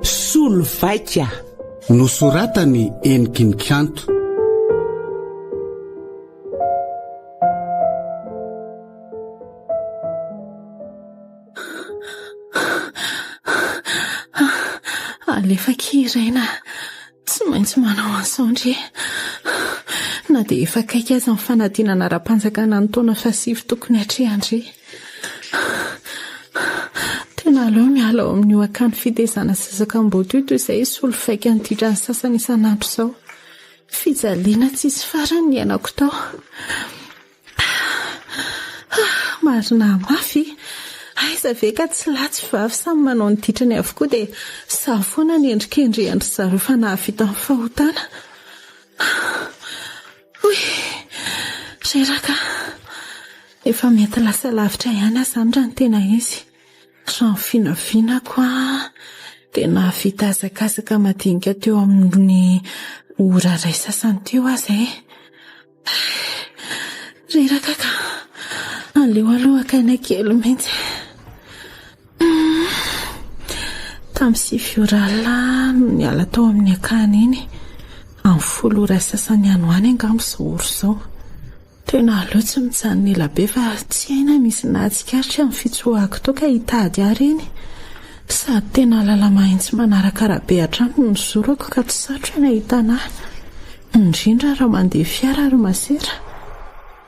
Solovaika. Nosoratan'i Eniky ny Kanto. Alefa akia Raina, tsy maintsy manao an'izao ndry e. Na dia efa akaiky aza ny fanadinana ara-panjakana ny taona fahasivy tokony hatrehan-dry. Tena aleo miala ao amin'io akany fitezana zaza kamboty io toy izay hisolo faika ny ditran'ny sasany isan'andro izao. Fijaliana tsisy farany ny iainako tao. Marina mafy. Aiza ve ka tsy lahy tsy vavy samy manao ny ditrany avokoa dia izaho foana ny endrikendrehan-dry zareo fa nahavita ny fahotana. Hoy! Reraka aho. Efa mety lasa lavitra ihany aho izany raha ny tena izy. Raha ny vinavinako dia nahavita hazakazaka madinika teo amin'ny ora iray sasany teo aza e. Reraka ka. Aleo aloha haka aina kely mihitsy. Tamin'ny sivy ora alina no niala tao amin'ny akany iny. Amin'ny folo ora sasany any ho any angamba izao ora izao. Tena aleo tsy mijanona ela be fa tsy hay na misy nahatsikaritra ny fitsoahako tao ka hitady ahy ireny. Sady tena lala-mahitsy manaraka arabe hatrany no nizorako ka tsy sarotra ny ahitana ahy. Indrindra raha mandeha fiara ry masera.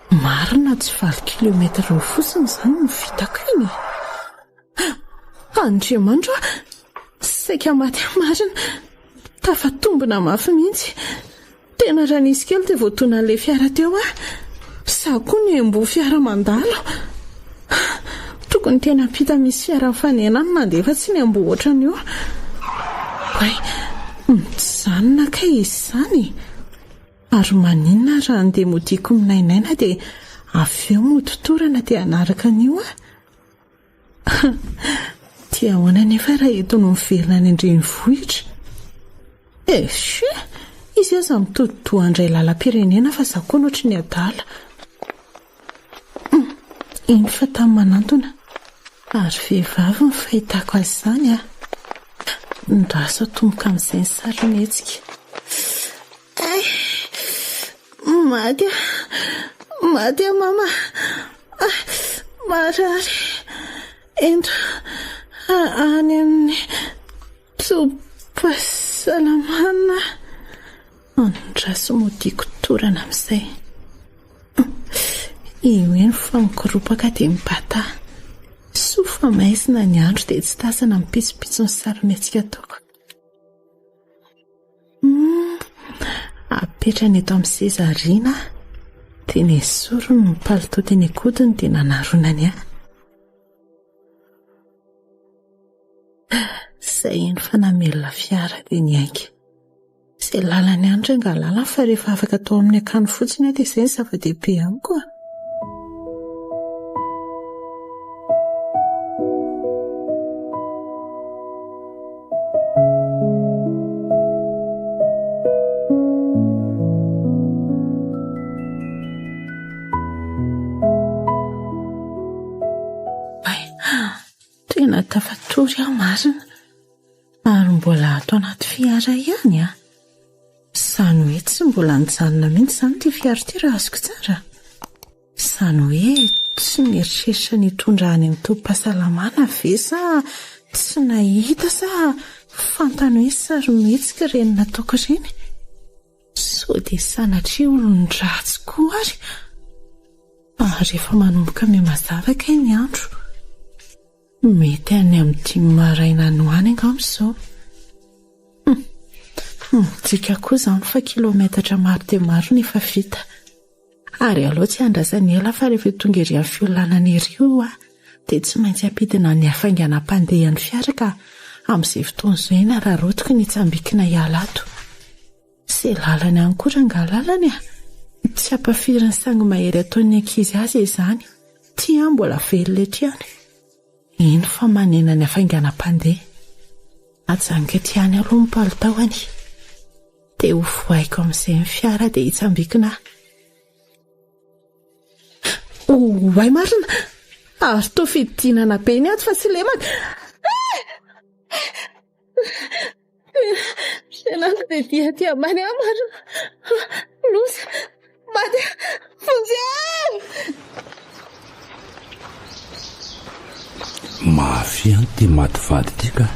Marina tsy valo kilometatra eo fotsiny izany no vitako iny e! Andriamanitra a! Saika maty aho marina! Tafatombina mafy mihitsy! Tena raha nisy kely dia voadonan'ilay fiara teo aho. Izaho koa niamboho fiara mandalo. Tokony teny ampita misy fiara mifanena no nandeha fa tsy niamboho ohatran'io. Oay, mijanona kay izy izany e! Ary maninona raha andeha modiako minainaina dia avy eo mody torana dia hanaraka an'io aho? Dia ahoana anefa raha eto no miverina any an-drenivohitra? Eche! Izy aza mitodi-doha handray lalam-pirenena fa za koa no ohatry ny adala. Iny fa tamy manantona. Ary vehivavy ny fahitako azy izany a! Ndraso atomboka amin'izay ny sarimihetsika. Ay! Maty aho! Maty aho mama! Marary! Ento any amin'ny tobim-pahasalamana aho. Andraso modiako torana amin'izay. Io eny fa mikoropaka dia mibata. Soa fa maizina ny andro dia tsy tazana ny pitsopitson'ny sarimihetsika ataoko. Apetrany eto amin'ny seza aoriana aho, dia nesoriny ny palitao teny an-kodiny dia nanaronany ahy. Izay eny fa namelona fiara dia niainga. Izay lalany ihany rangahy lalany fa rehefa afaka tao amin'ny akany fotsiny aho dia izay ny zava-dehibe amiko a. Tena tafatory aho marina. Ary mbola ato anaty fiara ihany an. Izany hoe tsy mbola nijanona mihitsy izany ity fiara ity raha azoko tsara. Izany hoe tsy mieritreritra ny hitondra any amin'ny tobim-pahasalamana ve sa tsy nahita sa fantany hoe sarimihetsika ireny nataoko ireny? Sao dia sanatria olon-dratsy koa ary? Ary efa manomboka miha-mazava kay ny andro. Mety any amin'ny dimy maraina any ho any angamba izao. Midika koa izany fa kilaometatra maro dia maro no efa vita. Ary aleo tsy andrasana ela fa rehefa tonga ery amin'ny fiolanana ery io aho dia tsy maintsy hampidina ny hafainganam-pandehan'ny fiara ka amin'izay fotoana izay no araraotiko ny hitsambikina hiala ato. Izay lalana ihany koa rangahy lalana e! Tsy hampafiry ny sangy mahery ataon'ny ankizy azy izany. Ity aho mbola velona eto ihany. Iny fa manena ny hafainganam-pandeha. Ajanoko ety ihany aloha ny palitaoany. Dia ho vohaiko amin'izay ny fiara dia hitsambikina aho. Oay marina! Ary toa fidinana be ny ato fa tsy lemaka. Tena dia aty ambany aho marina. Loza! Maty aho! Vonjeo! Mafy ihany ity maty vady ity ka.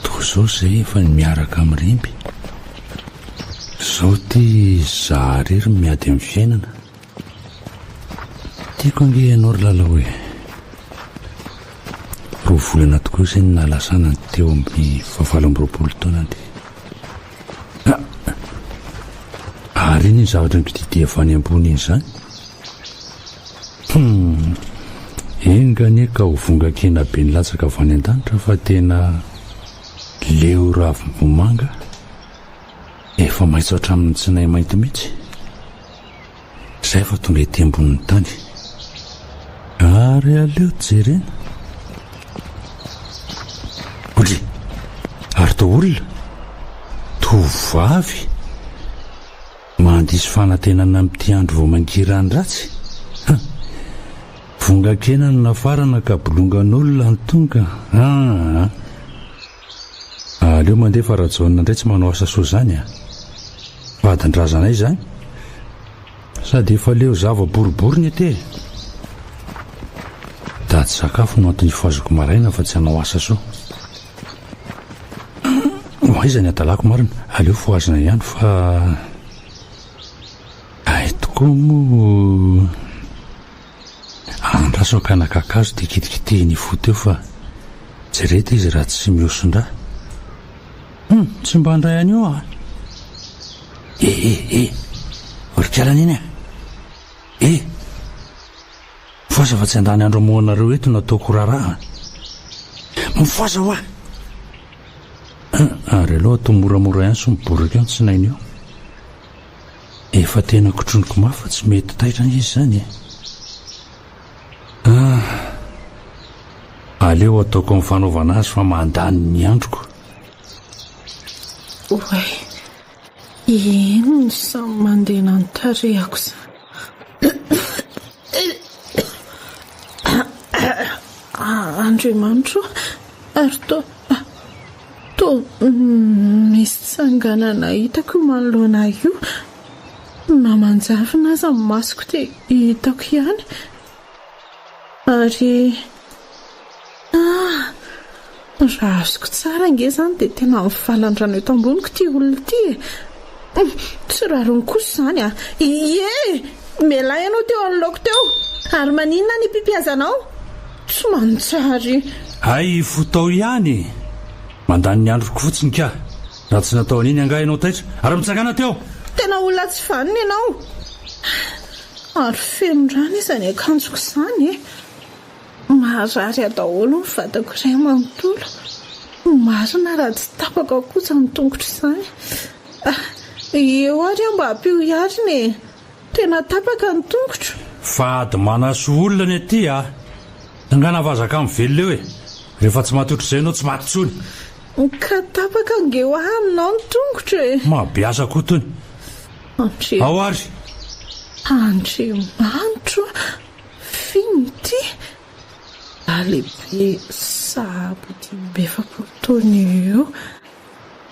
Toa izao izay efa ny miaraka amin'ny remby. Izao ity izaho irery no miady amin'ny fiainana. Tiako ange ianao ry Lalao e. Roa volana tokoa izay no nahalasanany teo amin'ny fahavalo amby 20 taonany. Ah! Ary iny iny zavatra mikididia avy any ambony iny izany? Hum! Enga anie ka ho vongan-kena be nilatsaka avy any an-danitra fa tena leo ravim-bomanga efa maitso hatramin'ny tsinay mainty mihitsy. Izay vao tonga ety ambonin'ny tany. Ary aleo jerena. Ory! Ary toa olona? Tovovavy? Mandiso fanantenana amin'ity andro vao mangirany ratsy? Ha! Vongan-kena no nafarana ka bolongan'olona no tonga. Aa! Aleo mandeha fa Rajaona indray tsy manao asa soa izany a! Vadin-drazanay izany. Sady efa leo zava-boribory ny aty e! Mitady sakafo no antony hifohazako maraina fa tsy hanao asa soa. Ho aiza ny hadalako marina? Aleo fohazina ihany fa hay tokoa moa andraso hakana kakazo dia kitikitihiny hifoha teo fa jereta izy raha tsy mihoson-drà. Hum, tsy mba handray an'io aho. Eh eh eh, ry mpialana iny a! Eh! Mifohaza fa tsy handany andro hamoha anareo eto no ataoko raharaha. Mifohaza hoa! Ary aleo atao moramora ihany sao miboraka eo ny tsinainy eo. Efa tena kotroniko mafy fa tsy mety taitra ange izy izany e. Ah, aleo ataoko amin'ny fanaovana azy fa mandany ny androko. Oay, ino no samy mandena ny tarehako izany? Andriamanitro ô, ary toa toa misy tsanganana hitako io manoloana ahy io. Na manjavona aza ny masoko dia hitako ihany. Ary ah! Raha azoko tsara ange izany dia tena mivalan-drano eto amboniko ity olona ity e! Tsy rariny kosa izany a! Ie! Mialà ianao teo anoloako teo! Ary maninona ny pipiazanao? Tsy manjary! Hay fotao ihany e! Mandany ny androko fotsiny ka! Raha tsy natao an'iny angaha ianao taitra? Ary mitsangàna teo! Tena olona tsy vanona ianao! Ary feno rano izany akanjoko izany e! Marary ahy daholo ny vatako iray manontolo. Marina raha tsy tapaka koa izany tongotro izany. Eo ary aho mba ampio hiarina e! Tena tapaka ny tongotro. Fa ady manasoa olona ny aty a! Tsangana vazaka mivelona eo e! Rehefa tsy maty ohatr'izay ianao tsy maty intsony. Ka tapaka ange hoa aminao ny tongotro e! Mahabe asa koa tony. Andriamanitro. Ao ary! Andriamanitro a! F'inona ity? Lehibe sahabo 45 taona eo eo,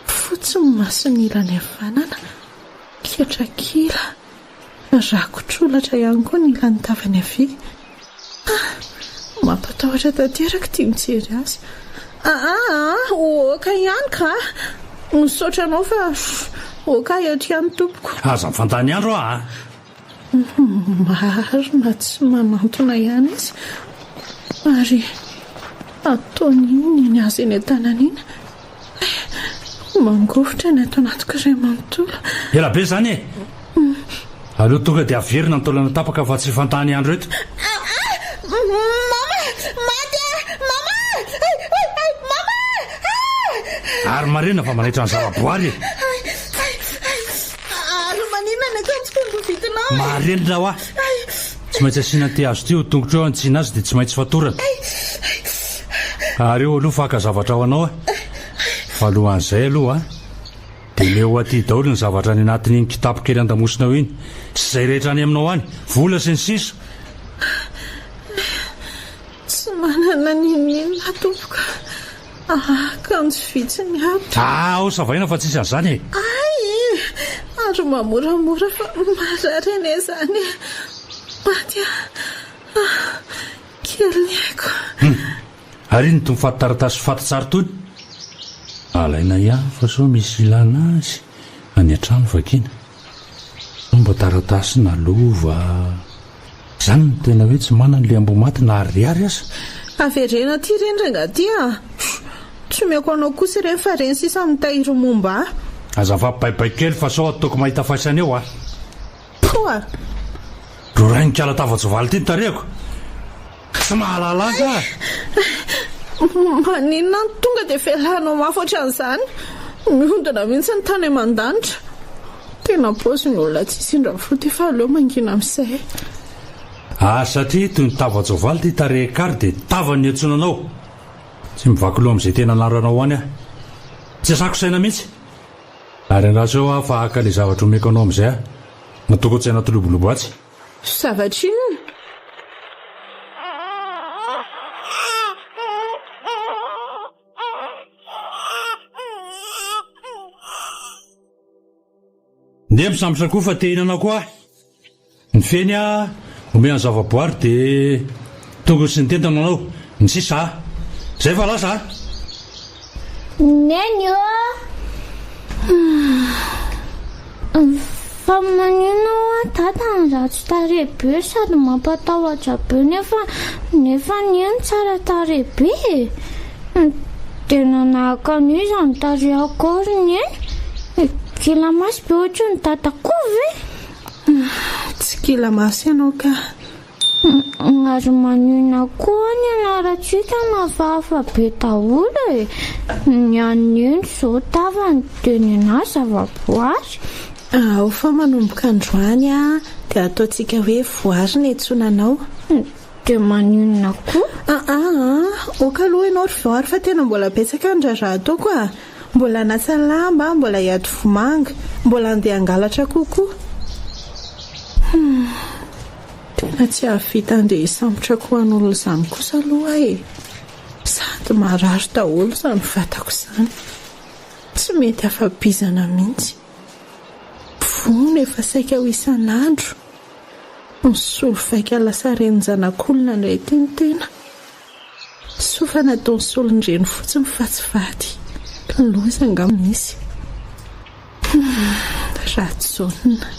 fotsy ny masony ilany havanana, ketrakila, rakotr'olatra ihany koa ny ilan'ny tavany havia. Ah! Mampatahotra tanteraka ity mijery azy. Aa! Oka ihany ka! Misaotra anao fa oka eto ihany tompoko. Aza mifandany andro aho a! Marina tsy manantona ihany izy ary ataony inona iny azy eny an-tanana iny? Hay, mangovitra ny ato anatiko iray manontolo. Ela be izany e! Aleo tonga dia averina ny taolana tapaka fa tsy hifantany andro eto. Mama! Maty aho! Mama! Hay, hay, hay! Mama! Ah! Ary marina fa manaitra ny zava-boary e! Hay, hay, hay! Ary maninona ny akanjoko no rovitinao e? Marenina hoa! Tsy maintsy asiana an'ity hazo ity eo tongotra eo hantsina azy dia tsy maintsy fatorana. Ary eo aloha fa haka zavatra ho anao aho. Fa alohan'izay aloha an! Dia omeo aty daholo ny zavatra any anatin'iny kitapo kely an-damosinao iny sy izay rehetra any aminao any, vola sy ny sisa. Tsy manana n'inon'inona aho tompoko. Akanjo vitsy ny ato. Ah, ao savaina fa tsisy an'izany e! Hay e! Ary mba moramora fa marary anie izany e! Maty aho. Ah, kely ny aiko. Hum! Ary inona itony faty taratasy faty tsara itony? Alaina ihany fa sao misy ilana azy any an-trano vakiana. Sao mba taratasy na lova. Izany no tena hoe tsy manana ilay amboa maty na ariary aza. Avereno aty ireny rangahy ty a! Tsy omeko anao kosa ireny fa ireny sisa no mitahiry momba ahy. Aza mifampibaibay kely fa sao ataoko mahita faisana eo a! Poa! Rorain'ikala tava-tsoavaly ity ny tarehiko. Tsy mahalala azy aho. Maninona no tonga dia felanao mafy ohatran'izany? Mihodina mihitsy ny tany aman-danitra. Tena paozy ny olona tsy sendra fo ty fa aleo mangina amin'izay. Ary satria toy ny tavan-tsoavaly ity tarehikary dia tavany ny iantsoana anao. Tsy mivaky loha amin'izay tena anaranao any aho. Tsy asako saina mihitsy. Ary andraso eo aho fa haka ilay zavatra omeko anao amin'izay aho. Nataoko tsy anaty lobolobo atsy. Zavatra inona? Ndeha misambotra koa fa te hihinana koa aho. Ny feny a, omeo ny zavaboary dia tongony sy ny tendany anao, ny sisa a. Zay fa lasa a. Neny ô! Fa maninona hoa dada no ratsy tarehy be sady mampatahotra be nefa nefa neny tsara tarehy be e? Dia nanahaka an'iza ny tarehako ao ry neny? Gila maso be ohatran'i dada koa ve? Tsy gila maso ianao ka. Ary maninona koa ny anarantsika no hafahafa be daholo e? Ny an'i Neny izao tavany dia ny anà zavaboary. Ao fa manomboka androany dia ataontsika hoe voary ny iantsoana anao. Dia maninona koa? Aa, ok aloha ianao ry voary fa tena mbola betsaka ny raharaha ataoko a! Mbola hanasa lamba, mbola hiady vomanga, mbola handeha hangalatra akoho koa. Humm. Tena tsy hahavita handeha hisambotra akoho an'olona izany kosa aloha aho e! Sady marary daholo izany vatako izany. Tsy mety afa-bizana mihitsy. Vono efa saika ho isan'andro. Misolo vaika lasa renin-janak'olona indray ity ny tena. Soa fa nataony solon-dreny fotsiny fa tsy vady. Loza angamba misy. Humm, Rajaona.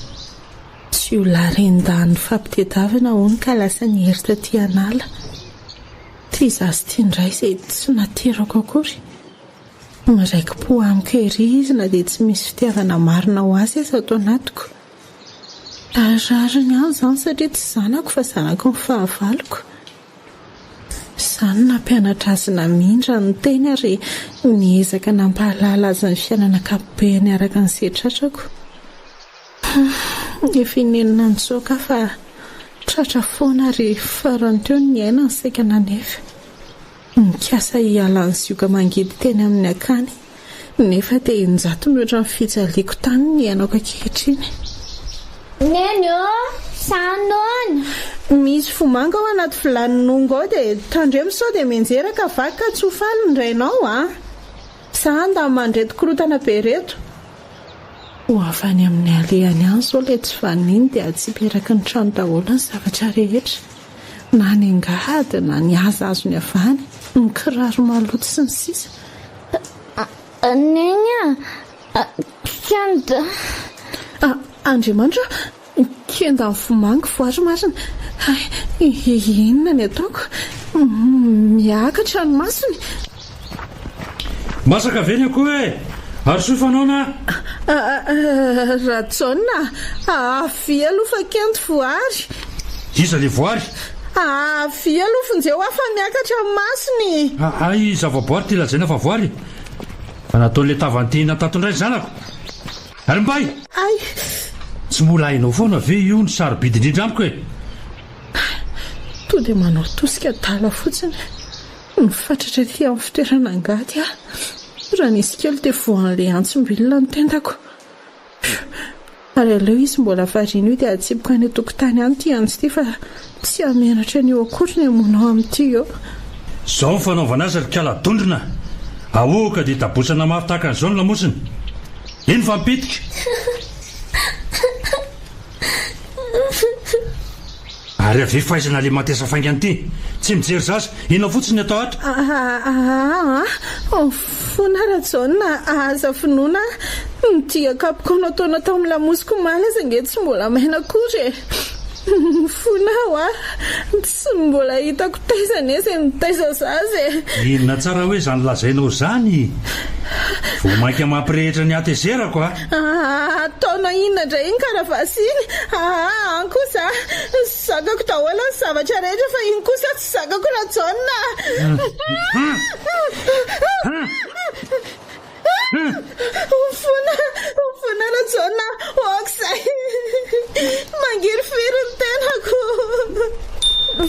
Jiolahy rendahy nifampitedavana hono ka lasa niery taty an'ala. Ity zaza ity indray izay tsy naterako akory. Miraiki-po amiko ery izy na dia tsy misy fitiavana marina ho azy aza ato anatiko. Ary rariny ihany izany satria tsy zanako fa zanaky ny fahavaloko. Izaho no nampianatra azy namindra ny teny ary niezaka nampahalala azy ny fiainana ankapobeny araka ny setratrako. Efa inenina nitsoaka aho fa tratra foana ary farany teo ny aina no saika nanefa. Nikasa hiala ny zioga mangidy teny amin'ny akany, nefa dia injato mihoatra ny fijaliako tany ny iainako ankehitriny. Neny ô! Za noana! Misy vomanga ao anaty vilany nongo ao dia tandremo sao dia mianjera ka vaky ka tsy ho faly ny rainao a! Za handamina an'ireto korontana be ireto. Ho avy any amin'ny alehany any izao ilay tsy vanona iny dia hatsipy eraky ny trano daholo ny zavatra rehetra. Na ny angady na ny haza azony avy any, ny kiraro maloto sy ny sisa. Neny a! Kenda. Andriamanitra o! Kenda ny vomanga voary marina. Inona ny ataoko? Miakatra ny masony. Masaka ve ny akoho e? Arosoy fanaona a! Rajaona a! Avia aloha fa kento voary. Iza le voary? Avia aloha vonjeo aho fa miakatra ny masony. Hay zava-boary ty lazaina fa voary? Fa nataon'le tavan'ity tato indray ny zanako. Ary mbay! Hay! Tsy mbola hainao foana ve io ny sarobidy indrindra amiko e? To dia manao tosika adala fotsiny. Mifatratra aty amin'ny fitoerana angady aho. Raha nisy kely dia voan'ilay antsim-bilona ny tendako. Ary aleo izy mbola variana io dia atsipiko any an-tokotany any ity antsy ity fa tsy hahamenatra an'io akory ny hamono ahy amin'ity eo. Izao ny fanaovana azy ry kala dondrona a! Ahohoka dia tabosana mafy tahaka an'izao ny lamosiny. Iny fa mipitika! Ary avia fahaizana le matesa faingana ity. Tsy mijery zaza. Inona fotsiny ny atao ato? Aa fona Rajaona aza vonoina a! Ny dia kapoka nataonao tamin'ny lamosiko omaly aza ange tsy mbola maina akory e! Mifona aho a! Tsy mbola hitako taiza anie izay nitaiza zaza e! Inona tsara hoe izany lazainao izany? Vao mainka mampirehitra ny hatezerako a! Aa ataonao inona indray iny karavasy iny? Aa any kosa a! Zakako daholo ny zavatra rehetra fa iny kosa tsy zakako Rajaona a! Mifona, mifona Rajaona a! Aoka izay! Mangirifiry ny tenako!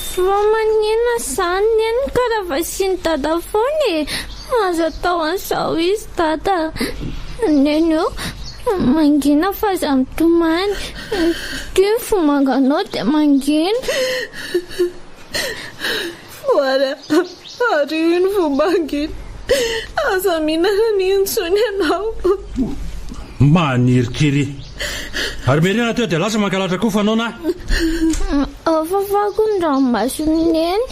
Fa maninona izany neny karavasian'i Dada foana e? Aza atao an'izao izy Dada a! Neny ô, mangina fa aza mitomany. Ity ny vomanganao dia mangina. Voary a, ario iny vomanga iny. Aza mihinana an'iny intsony ianao. Manirikiry. Ary Merina teo dia lasa mangalatra koa fa noana a. Afafako ny ranomason'i Neny.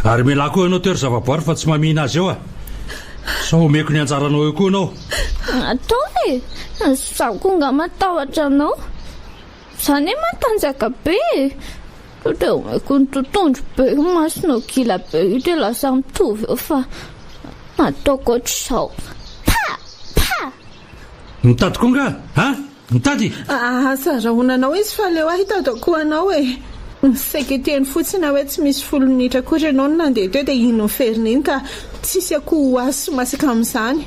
Ary mialà koa ianao teo ry zavaboary fa tsy mamihina azy eo a! Sao omeko ny anjaranao eo koa ianao. Ataovy e! Izaho koa angaha matahotra anao. Izaho anie matanjaka be e! Sao dia omeko ny totohondry be io masonao gila be io dia lasa mitovy eo fa ataoko ohatr'izao. Pa! Pa! Mitady koa angaha? A! Mitady? Asa rahonanao izy fa aleo aho hitady akoho anao e! Saika hiteny fotsiny aho hoe tsy misy folo minitra akory ianao no nandeha teo dia iny miverina iny ka tsisy akoho ho azo sy masaka amin'izany.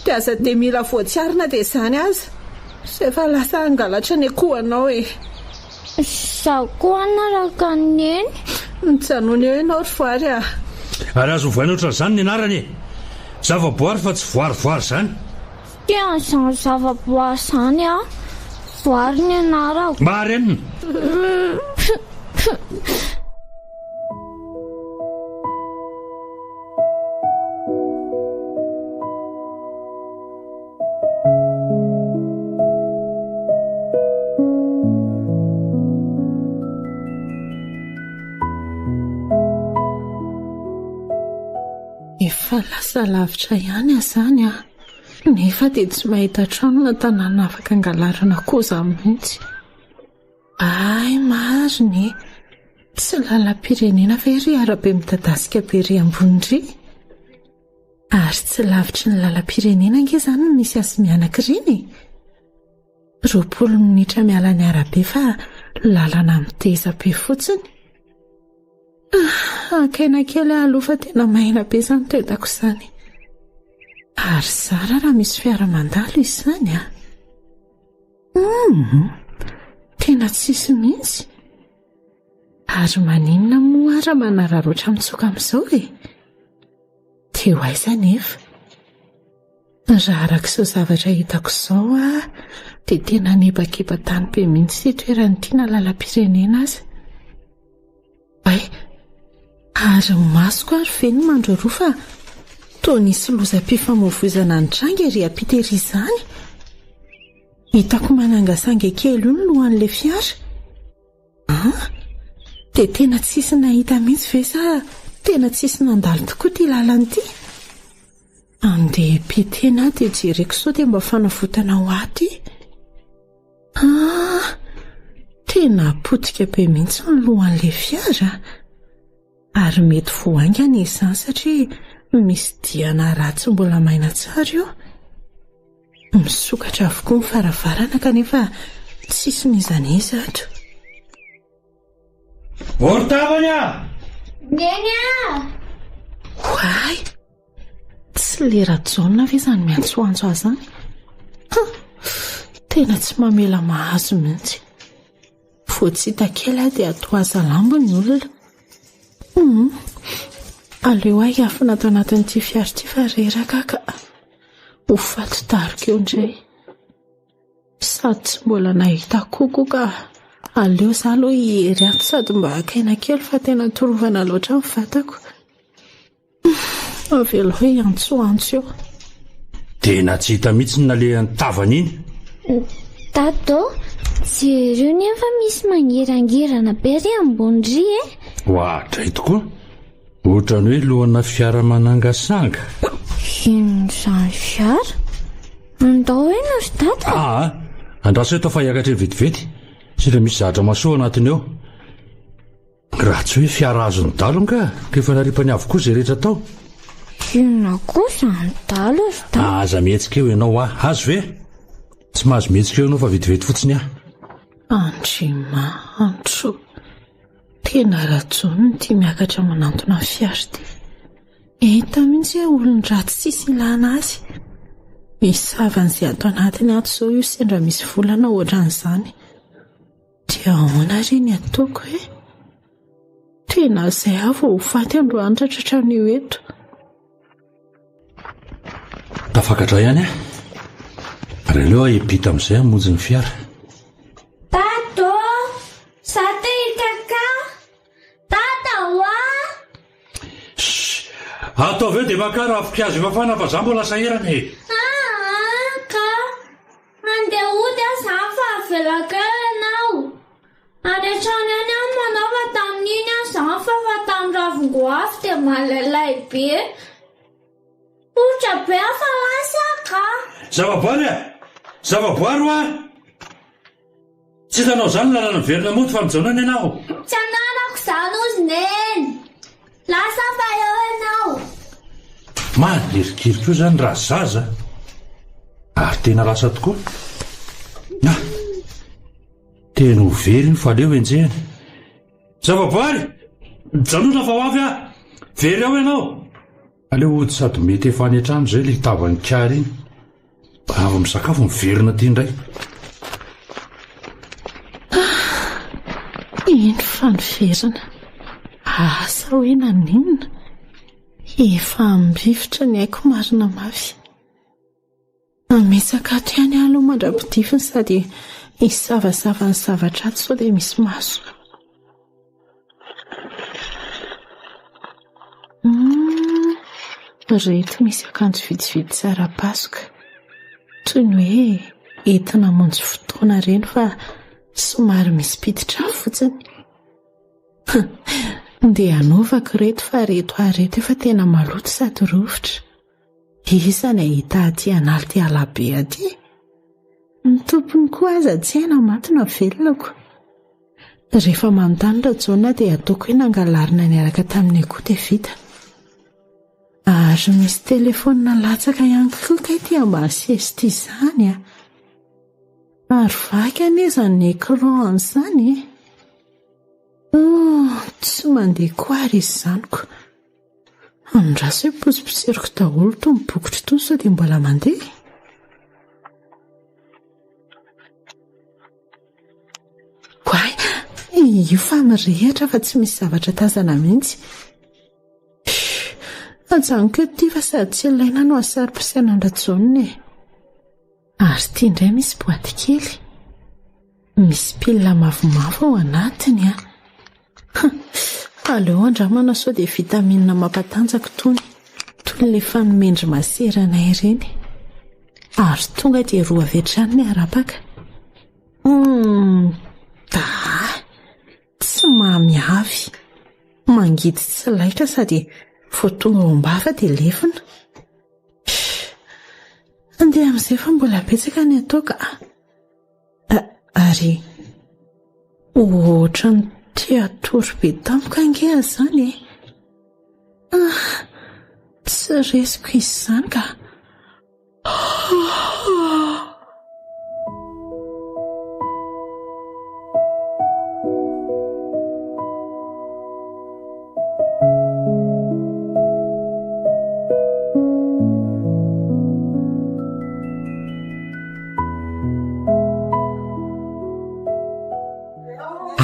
Dia aza dia mila voatsiary na dia izany aza. Efa lasa hangalatra ny akoho anao e! Izaho koa hanaraka an'i Neny. Mijanona eo ianao ry Voary a! Ary azo ovaina ohatran'izany ny anarany e! Zava-boary fa tsy voarivoary izany. Tia an'izany zava-boary izany aho. Voary ny anarako. Mba harenina. Efa lasa lavitra ihany aho izany an! Nefa dia tsy mahita trano na tanàna afaka angalarana akoho izany mihitsy. Hay marina e! Tsy lalam-pirenena ve ry arabe midadasika be ery ambony ry? Ary tsy lavitry ny lalam-pirenena ange izany no misy azy mianaka ireny e! 20 minitra miala ny arabe fa lalana miteza be fotsiny. Haka aina kely aho aloha fa tena maina be izany tendako izany. Ary zara raha misy fiara mandalo izany a. Hum, tena tsisy mihitsy. Ary maninona moa aho raha manararaotra mitsoka amin'izao e? Teo aiza anefa? Raha araka izao zavatra hitako izao aho dia tena nebakeba-tany be mihitsy ity toerana ity na lalam-pirenena aza. Hay, ary ny masoko ary ve no mandroroa fa toa nisy lozam-pifamoivoizana nitranga ery ampita ery izany? Hitako manangasanga kely io ny lohan'ilay fiara. An? Dia tena tsisy nahita mihitsy ve sa tena tsisy nandalo tokoa ity lalana ity? Andeha hipitena aho dia jereko sao dia mba fanavotana ho ahy ity. Ah! Tena potika be mihitsy ny lohan'ilay fiara. Ary mety voa haingana izany satria misy diana ratsy mbola maina tsara io. Misokatra avokoa ny varavarana kanefa tsisy n'iza n'iza ato. Ortavany a! Neny a! Oay! Tsy le Rajaona ve izany miantsoantso azy izany? Hum! Tena tsy mamela mahazo mihitsy. Vao tsy hita kely aho dia toa aza lambo ny olona. Hum! Aleo aho hiafina ato anatin'ity fiara ity fa reraka aho ka. Ho faty daroka eo indray. Sady tsy mbola nahita akoho koa ka aleo za aloha hiery ato sady mba haka aina kely fa tena torovana loatra ny vatako. Avelao hiantsoantso eo. Tena tsy hita mihitsy ny nalehan'ny tavany iny. Dada ô, jereo nefa misy mangirangirana be ry ambony ry e. Oadray tokoa. Ohatran'ny hoe lohana fiara manangasanga. Inona izany fiara? Andao eny ry dada. Aa, andraso eto fa hiakatra eny vetivety. Sendra misy zavatra mahasoa anatiny ao. Raha tsy hoe fiara azon'ny dalo angaha, ka efa naripany avokoa izay rehetra tao. Inona koa izany dalo ry dada? Aza mihetsika eo ianao ah! Azo ve? Tsy mahazo mihetsika eo ianao fa vetivety fotsiny ah! Andriamanitro! Tena Rajaona ity miakatra manantona ny fiara ity. Hita mihitsy hoe olon-dratsy tsisy ilana azy. Misava an'izay ato anatiny ato izao io sendra misy vola na ohatran'izany. Dia ahoana re ny ataoko e? Tena izay aho vao ho faty androany raha tratran'io eto. Tafakatra ihany aho. Ary aleo aho hiampita amin'izay hamonjy ny fiara. Dada ô! Za te hikaka! Dada oa! Shh! Ataovy eo dia makà ravinkazo mafana fa za mbola sahirana e! Aa ka! Handeha hody aho zany fa avelako eo ianao. Any an-trano ihany aho no manao fa tamin'iny aho zany fa fa tamin'ny ravin-goavy dia malailay be. Poritra be aho fa lasa aho ka. Zavaboary e! Zavaboary hoa! Tsy hitanao izany ny lalana miverina mody fa mijanona any ianao. Tsy ananako izany hozy Neny. Lasa fa eo ianao. Manirikiry koa izany raha zaza. Ary tena lasa tokoa. Ah! Tena ho very iny fa aleo enjehina. Zavaboary! Mijanona fa ho avy aho. Very ao ianao. Aleo hody sady mety efa any an-trano izay ilay tavan'i Kary iny. Avy misakafo miverina aty indray. Ah, iny fa niverina. Asa hoe naninona? Efa ambivitra ny aiko marina mafy. Mametsaka ato ihany aho aloha mandra-pidifiny sady hisavasava ny zavatra ato sao dia misy maso. Humm, ireto misy akanjo vitsivitsy tsara pasoka. Toy ny hoe entina hamonjy fotoana ireny fa somary misy piti-drà fotsiny. Ndeha hanaovako ireto fa ireto ary ireto efa tena maloto sady rovitra. Iza ny hahita aty an'ala ity alabe aty? Ny tompony koa aza tsy hay na maty na velona ko. Rehefa manontany Rajaona dia ataoko hoe nangalarina niaraka tamin'ny akoho dia vita. Ary misy telefaonina latsaka ihany koa kay ity ambany seza ity izany a. Ary vaky anie izany écran izany e. Oh, tsy mandeha koa ary izy izany ko. Andraso hoe posiposeriko daholo itony bokotra itony sao dia mbola mandeha. Oay, io fa mirehitra fa tsy misy zavatra tazana mihitsy. Ajanoko eto ity fa sady tsy ilaina no hasaro-pisainana-dRajaona e. Ary ity indray misy boaty kely. Misy pilina mavomavo ao anatiny an. Aleo andramana sao dia vitamine mampatanjaka itony, toy ilay fanomendry masera anay ireny. Ary tonga dia roa avy hatrany ny arapaka. Hum, daa, tsy mamy avy. Mangidy tsy laitra sady vao tonga ao am-bava dia levona. Andeha amin'izay fa mbola betsaka ny atao ka. Ary ohatran'ny te hatory be tampoka ange aho izany e. Ah, tsy resiko izy izany ka.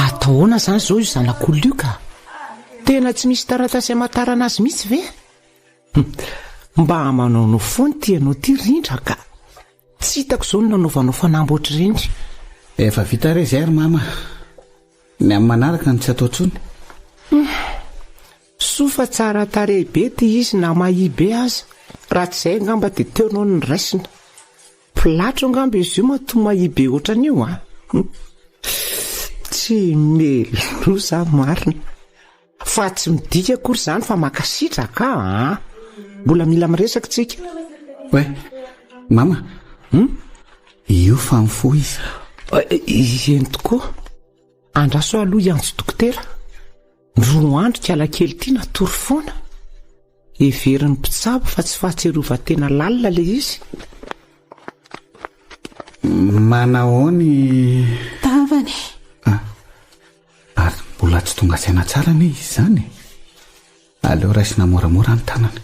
Atao ahoana izany izao io zanak'olona io ka? Tena tsy misy taratasy hamantarana azy mihitsy ve? Mba manaonao foana ity ianao ity Rindra ka! Tsy hitako izao ny nanaovanao fanamby ohatr'ireny. Efa vita re izay ry mama a! Ny amin'ny manaraka no tsy atao intsony. Soa fa tsara tarehy be ity izy na mahia be aza. Raha tsy izay angamba dia teo ianao no noraisina. Mpilatro angamba izy io matoa mahia be ohatran'io an! Tsy melosa aho marina. Fa tsy midika akory izany fa mankasitraka an! Mbola mila miresaka tsika. Oe, mama, hum? Io fa mifoha izy. Eny tokoa. Andraso aho aloha hiantso dokotera. Roa andro kialakely ity natory foana. Heverin'ny mpitsabo fa tsy fahatsiarovan-tena lalina ilay izy. Manahoana i. Tavany. Ah, ary mbola tsy tonga saina tsara anie izy izany e. Aleo raisina moramora ny tanany.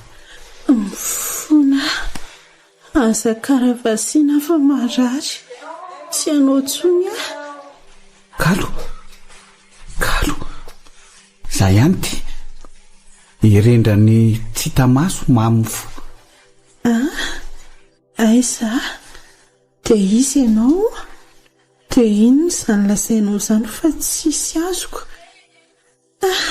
Mifona aho. Aza karavasiana fa marary. Tsy hanao intsony aho. Kalo! Kalo! Za ihany ity. Irendra ny tsy hita maso mamin'ny fo. Ah! Aiza? Dia iza ianao? Dia inona izany lazainao izany fa tsisy azoko? Ah!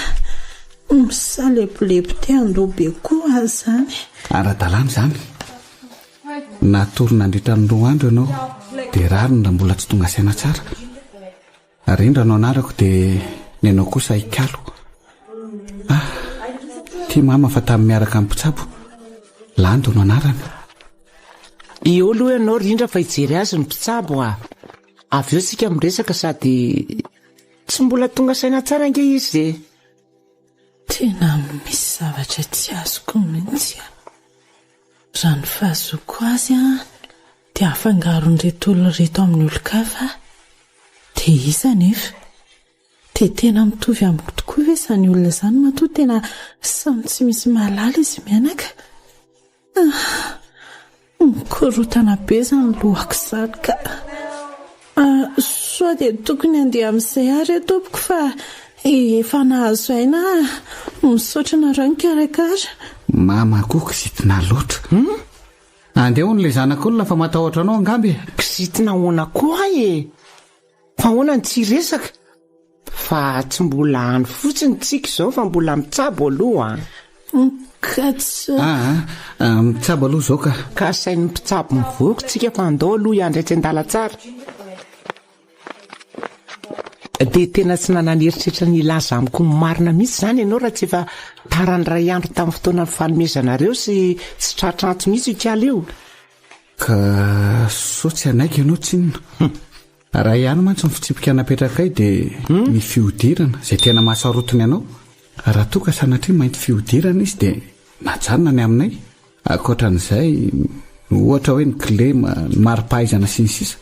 Misalebolebo te handoa be koa aza izany. Ara-dalàna izany. Natory nandritra ny roa andro ianao dia rariny raha mbola tsy tonga saina tsara. Rindra no anarako dia ny anao kosa Ikalo. Ah! Tia mama fa tamin'ny miaraka amin'ny mpitsabo. Lanto no anarany. Eo aloha ianao Rindra fa hijery azy ny mpitsabo a! Avy eo tsika miresaka sady tsy mbola tonga saina tsara ange izy e! Tena misy zavatra tsy azoko mihitsy a! Raha ny fahazoako azy an, dia afangaron'ireto olona ireto amin'ny olon-kafa dia iza anefa? Dia tena mitovy amiko tokoa ve izany olona izany matoa tena samy tsy misy mahalala izy mianaka? Ah, mikorontana be izany lohako izany ka. Ah, sao dia tokony handeha amin'izay aho re tompoko fa efa nahazo aina aho. Misaotra anareo nikarakara. Mama koa kizitina loatra. Hum? Andeha hono ilay zanak'olona fa matahotra anao angamba e. Kizitina ahoana koa aho e? Fa ahoana no tsy hiresaka? Fa tsy mbola any fotsiny tsika izao fa mbola mitsabo aloha an. Ka tsy. Aa, ah, mitsabo aloha izao ka. Ka asain'ny mpitsabo mivoaka tsika fa andao aloha hiandry etsy an-dalantsara. Dia tena tsy nanan'eritreritra ny hilaza amiko ny marina mihitsy izany ianao raha tsy efa tara ny iray andro tamin'ny fotoana nifanomezanareo sy tsy tratra antso mihitsy io kiala io. Ka sao tsy hanaiky ianao tsinona. Raha ihany mantsy ny fitsipika napetrakay dia hmm? ny fihodirana izay tena mahasarotiny anao. Raha toa ka sanatria mainty fihodirana izy dia najanona ny aminay. Ankoatran'izay, ohatra hoe ny kilema, ny mari-pahaizana sy ny sisa,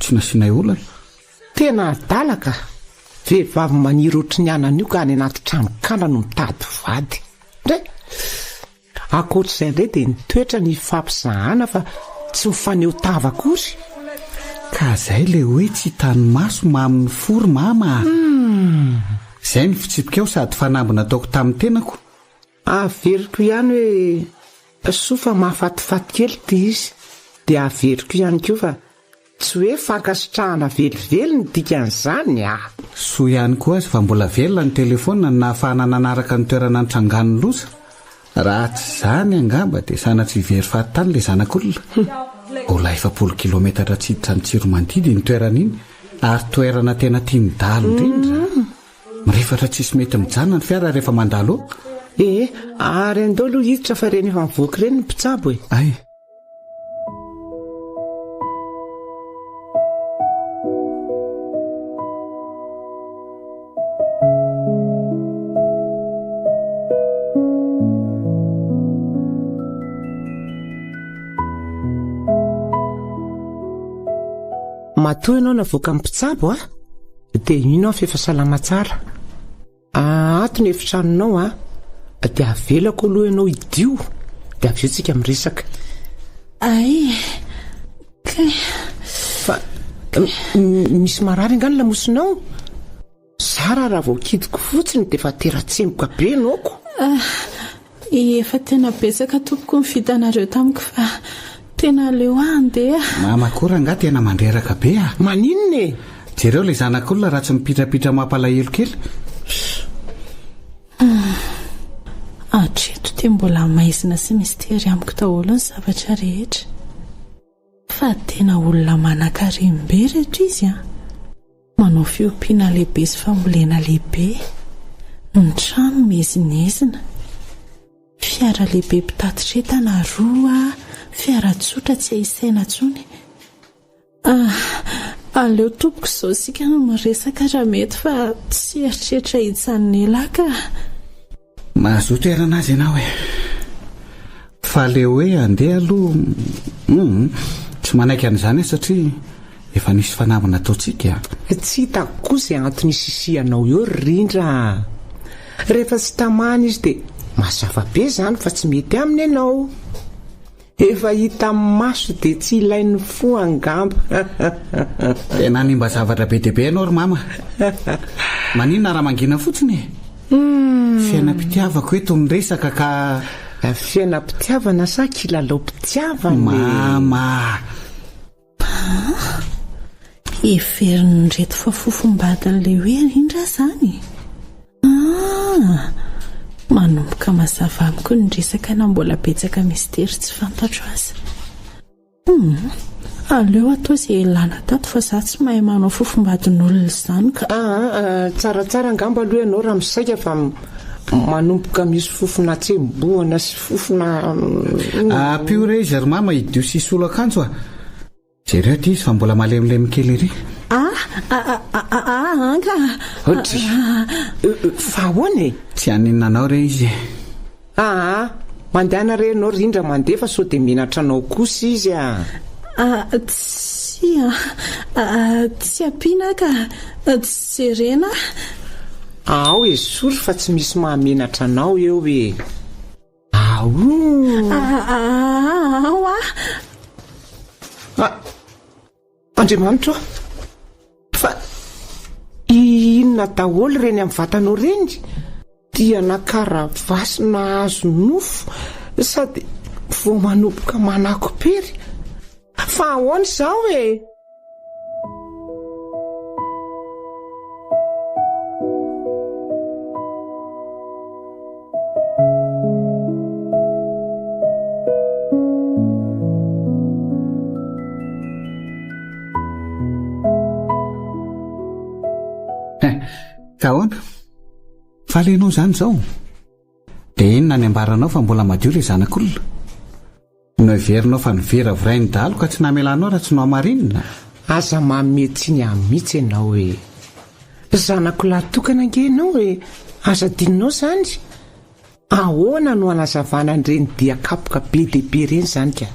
tsy nasianay olana. Tena adala ka! Vehivavy maniry ohatry ny anana io ka any anaty tranonkala no mitady vady. Ndray! Ankoatr'izay indray dia ny toetra no ifampizahana fa tsy mifaneho tava akory. Ka zay le hoe tsy hitan'ny maso mamin'ny fo ry mama a! Zay ny fitsipika ao sady fanamby nataoko tamin'ny tenako. Averiko ihany hoe soa fa mahafatifaty kely ity izy dia averiko ihany koa fa Tsy hoe fankasitrahana velively ny dikan'izany a! Soa ihany koa aza fa mbola velona ny telefaonina no nahafahana nanaraka ny toerana nitrangan'ny loza. Raha tsy izany angamba dia sanatria very fahatany ilay zanak'olona. Mbola 40 kilometatra tsy hiditra an'i Tsiromandidy iny toerana iny ary toerana tena tian'ny dahalo indrindra. Mirefatra tsisy mety mijanona ny fiara rehefa mandalo eo. Ee, ary andao aloha hiditra fa ireny efa mivoaka ireny ny mpitsabo e! Ay! Matoa ianao navoakan'ny mpitsabo a, dia mino aho fa efa salama tsara. Ato ny efitranonao a, dia avelako aloha ianao hidio, dia avy eo tsika miresaka. Ay, kay. Fa misy marary angaha ny lamosinao? Za Zara raha vao kidiko fotsiny dia efa tera-tsemboka be ny oko. Efa tena betsaka tompoko ny vitanareo tamiko fa tena aleo aho handeha. Mama koa rangahy tena mandreraka be a! Maninona e? Jereo ilay zanak'olona raha tsy mipitrapitra mampalahelo kely. Hatreto dia mbola maizina sy mistery amiko daholo ny zavatra rehetra. Fa tena olona manankarem-be reto izy an! Manao fiompiana lehibe sy fambolena lehibe. Ny trano miezinezina. Fiara lehibe mpitatitra entana roa, fiara tsotra tsy hay isaina intsony. Ah, aleo tompoko izao isika no miresaka raha mety fa tsy eritreritra hijanona ela aho ka. Mahazoa toerana azy ianao e. Fa le hoe andeha aloha hum tsy manaiky an'izany aho satria efa nisy fanamby nataontsika. Tsy hitako koa izay antony isisihanao eo ry Rindra a! Rehefa tsy tamana izy dia mazava be izany fa tsy mety aminy ianao. Efa hita maso dia tsy ilain'ny fo angamba. Tena hanimba zavatra be dia be ianao ry mama. Maninona raha mangina fotsiny e? Fiainam-pitiavako eto ny resaka ka. Fiainam-pitiavana sa kilalaom-pitiavana e? Mama! Ah! Heverin'ireto fa fofombadin'ilay hoe rindra izany? Ah! Manomboka mazava amiko ny resaka na mbola betsaka mistery tsy fantatro aza. Hum! Aleo atao izay ialana tato fa za tsy mahay manao fofombadin'olona izany ka. Ah! Tsaratsara angamba aloha ianao raha misaika fa manomboka misy fofona hatsembohana sy fofona. Ampio re izy ry mama hidio sy hisolo akanjo a! Jereo aty izy fa mbola malemilemy kely ery. Ah ah ah anga. Ohatry. Fa ahoana e? Tsy haninona anao re izy e. Aa, mandehana re ianao Rindra mandeha fa sao dia menatra anao kosa izy a. Ah, tsia, ah, tsy ampiana ka, tsy jerena. Ao esory fa tsy misy mahamenatra anao eo e. Aooo. Ao ah. Ah, Andriamanitra ô! Fa inona daholo ireny amin'ny vatanao ireny? Diana karavasy nahazo nofo sady vao manomboka manako-pery. Fa ahoana izao e? Ka ahoana? Faly ianao izany izao? Dia inona ny ambaranao fa mbola madio ilay zanak'olona? Noheverinao fa noviravirain'ny dahalo ka tsy namelanao raha tsy nohamarinina? Aza manome tsiny ahy mihitsy ianao e! Zanako lahy tokana ange ianao e! Aza adinonao izany! Ahoana no hanazavana an'ireny dia kapoka be dia be ireny izany ka?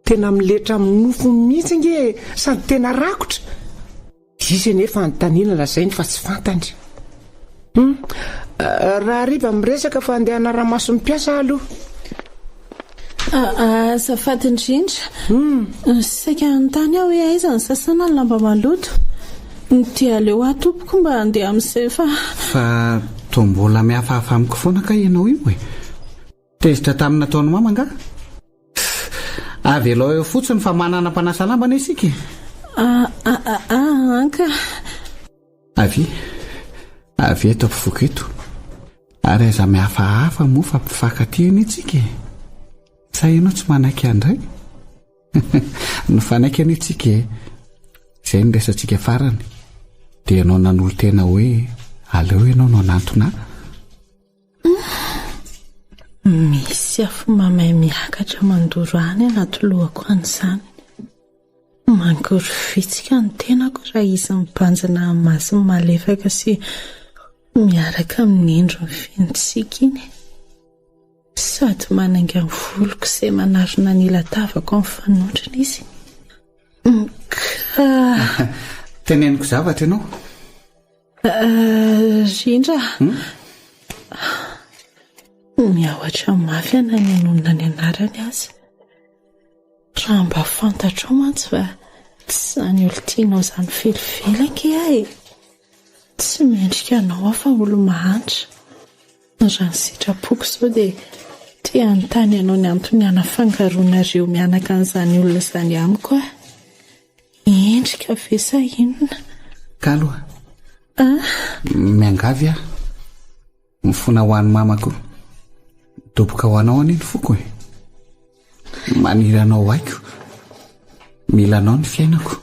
Tena miletra amin'ny nofo mihitsy ange e! Sady tena rakotra! Izy anefa anontaniana lazainy fa tsy fantany. Hum, raha hariva miresaka fa andeha hanara-maso ny mpiasa aho aloha. Azafady indrindra. Hum. Saika hanontany aho hoe aiza no sasana ny lamba maloto. Dia aleo aho tompoko mba handeha amin'izay fa. Fa toa mbola mihafahafa amiko foana kay ianao io e. Tezitra tamin'ny nataon'i mama angaha? Avelao eo fotsiny fa manana mpanasa lamba anie isika e! Aa ka! Avia, avia eto ampovoako eto. Ary aza mihafahafa moa fa mpifankatia anie tsika e! Sa ianao tsy manaiky handray? Nifanaiky anie tsika e! Izay ny resatsika farany. Dia ianao nanolo-tena hoe aleo ianao no hanantona ahy. Misy afo mamay miakatra mandoro any anaty lohako any izany. Mangorovitsika ny tenako raha izy mibanjina amin'ny masony malefaka sy miaraka amin'ny endriny feno tsiky iny. Sady manainga ny voloko izay manarona ny ila-tavako amin'ny fanondrony izy. Ka. Teneniko zavatra ianao. Rindra a! Miahotra mafy aho na ny hanonona ny anarany aza. Raha mba fantatrao mantsy fa tsy izany olon-tianao izany velively ange aho e! Tsy mendrika anao aho fa olo-mahantra. Raha ny sitrapoko izao dia te hanontany anao ny antony hanafangaroanareo mianaka an'izany olona izany amiko aho. Endrika ve sa inona? Kalo a! Miangavy aho. Mifona ho an'i mama koa. Midoboka ho anao anie ny foko e. Maniry anao ho aiko. Mila anao ny fiainako.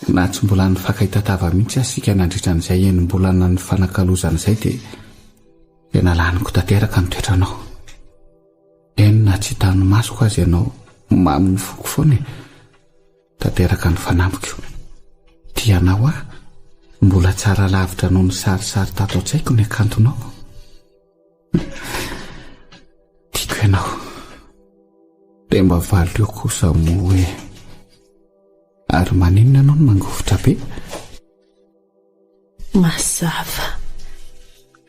Na tsy mbola nifankahita tava mihitsy aza isika nandritra an'izay enim-bolana nifanakalozana izay dia tena laniko tanteraka ny toetranao. Eny na tsy hitan'ny masoko aza ianao, mamin'ny foko foana e. Tanteraka ny fanambiko. Tia anao aho. Mbola tsara lavitra noho ny sarisary tato an-tsaiko ny hakantonao. Tiako ianao. Dia mba valio kosa moa hoe ary maninona ianao no mangovitra be? Mazava.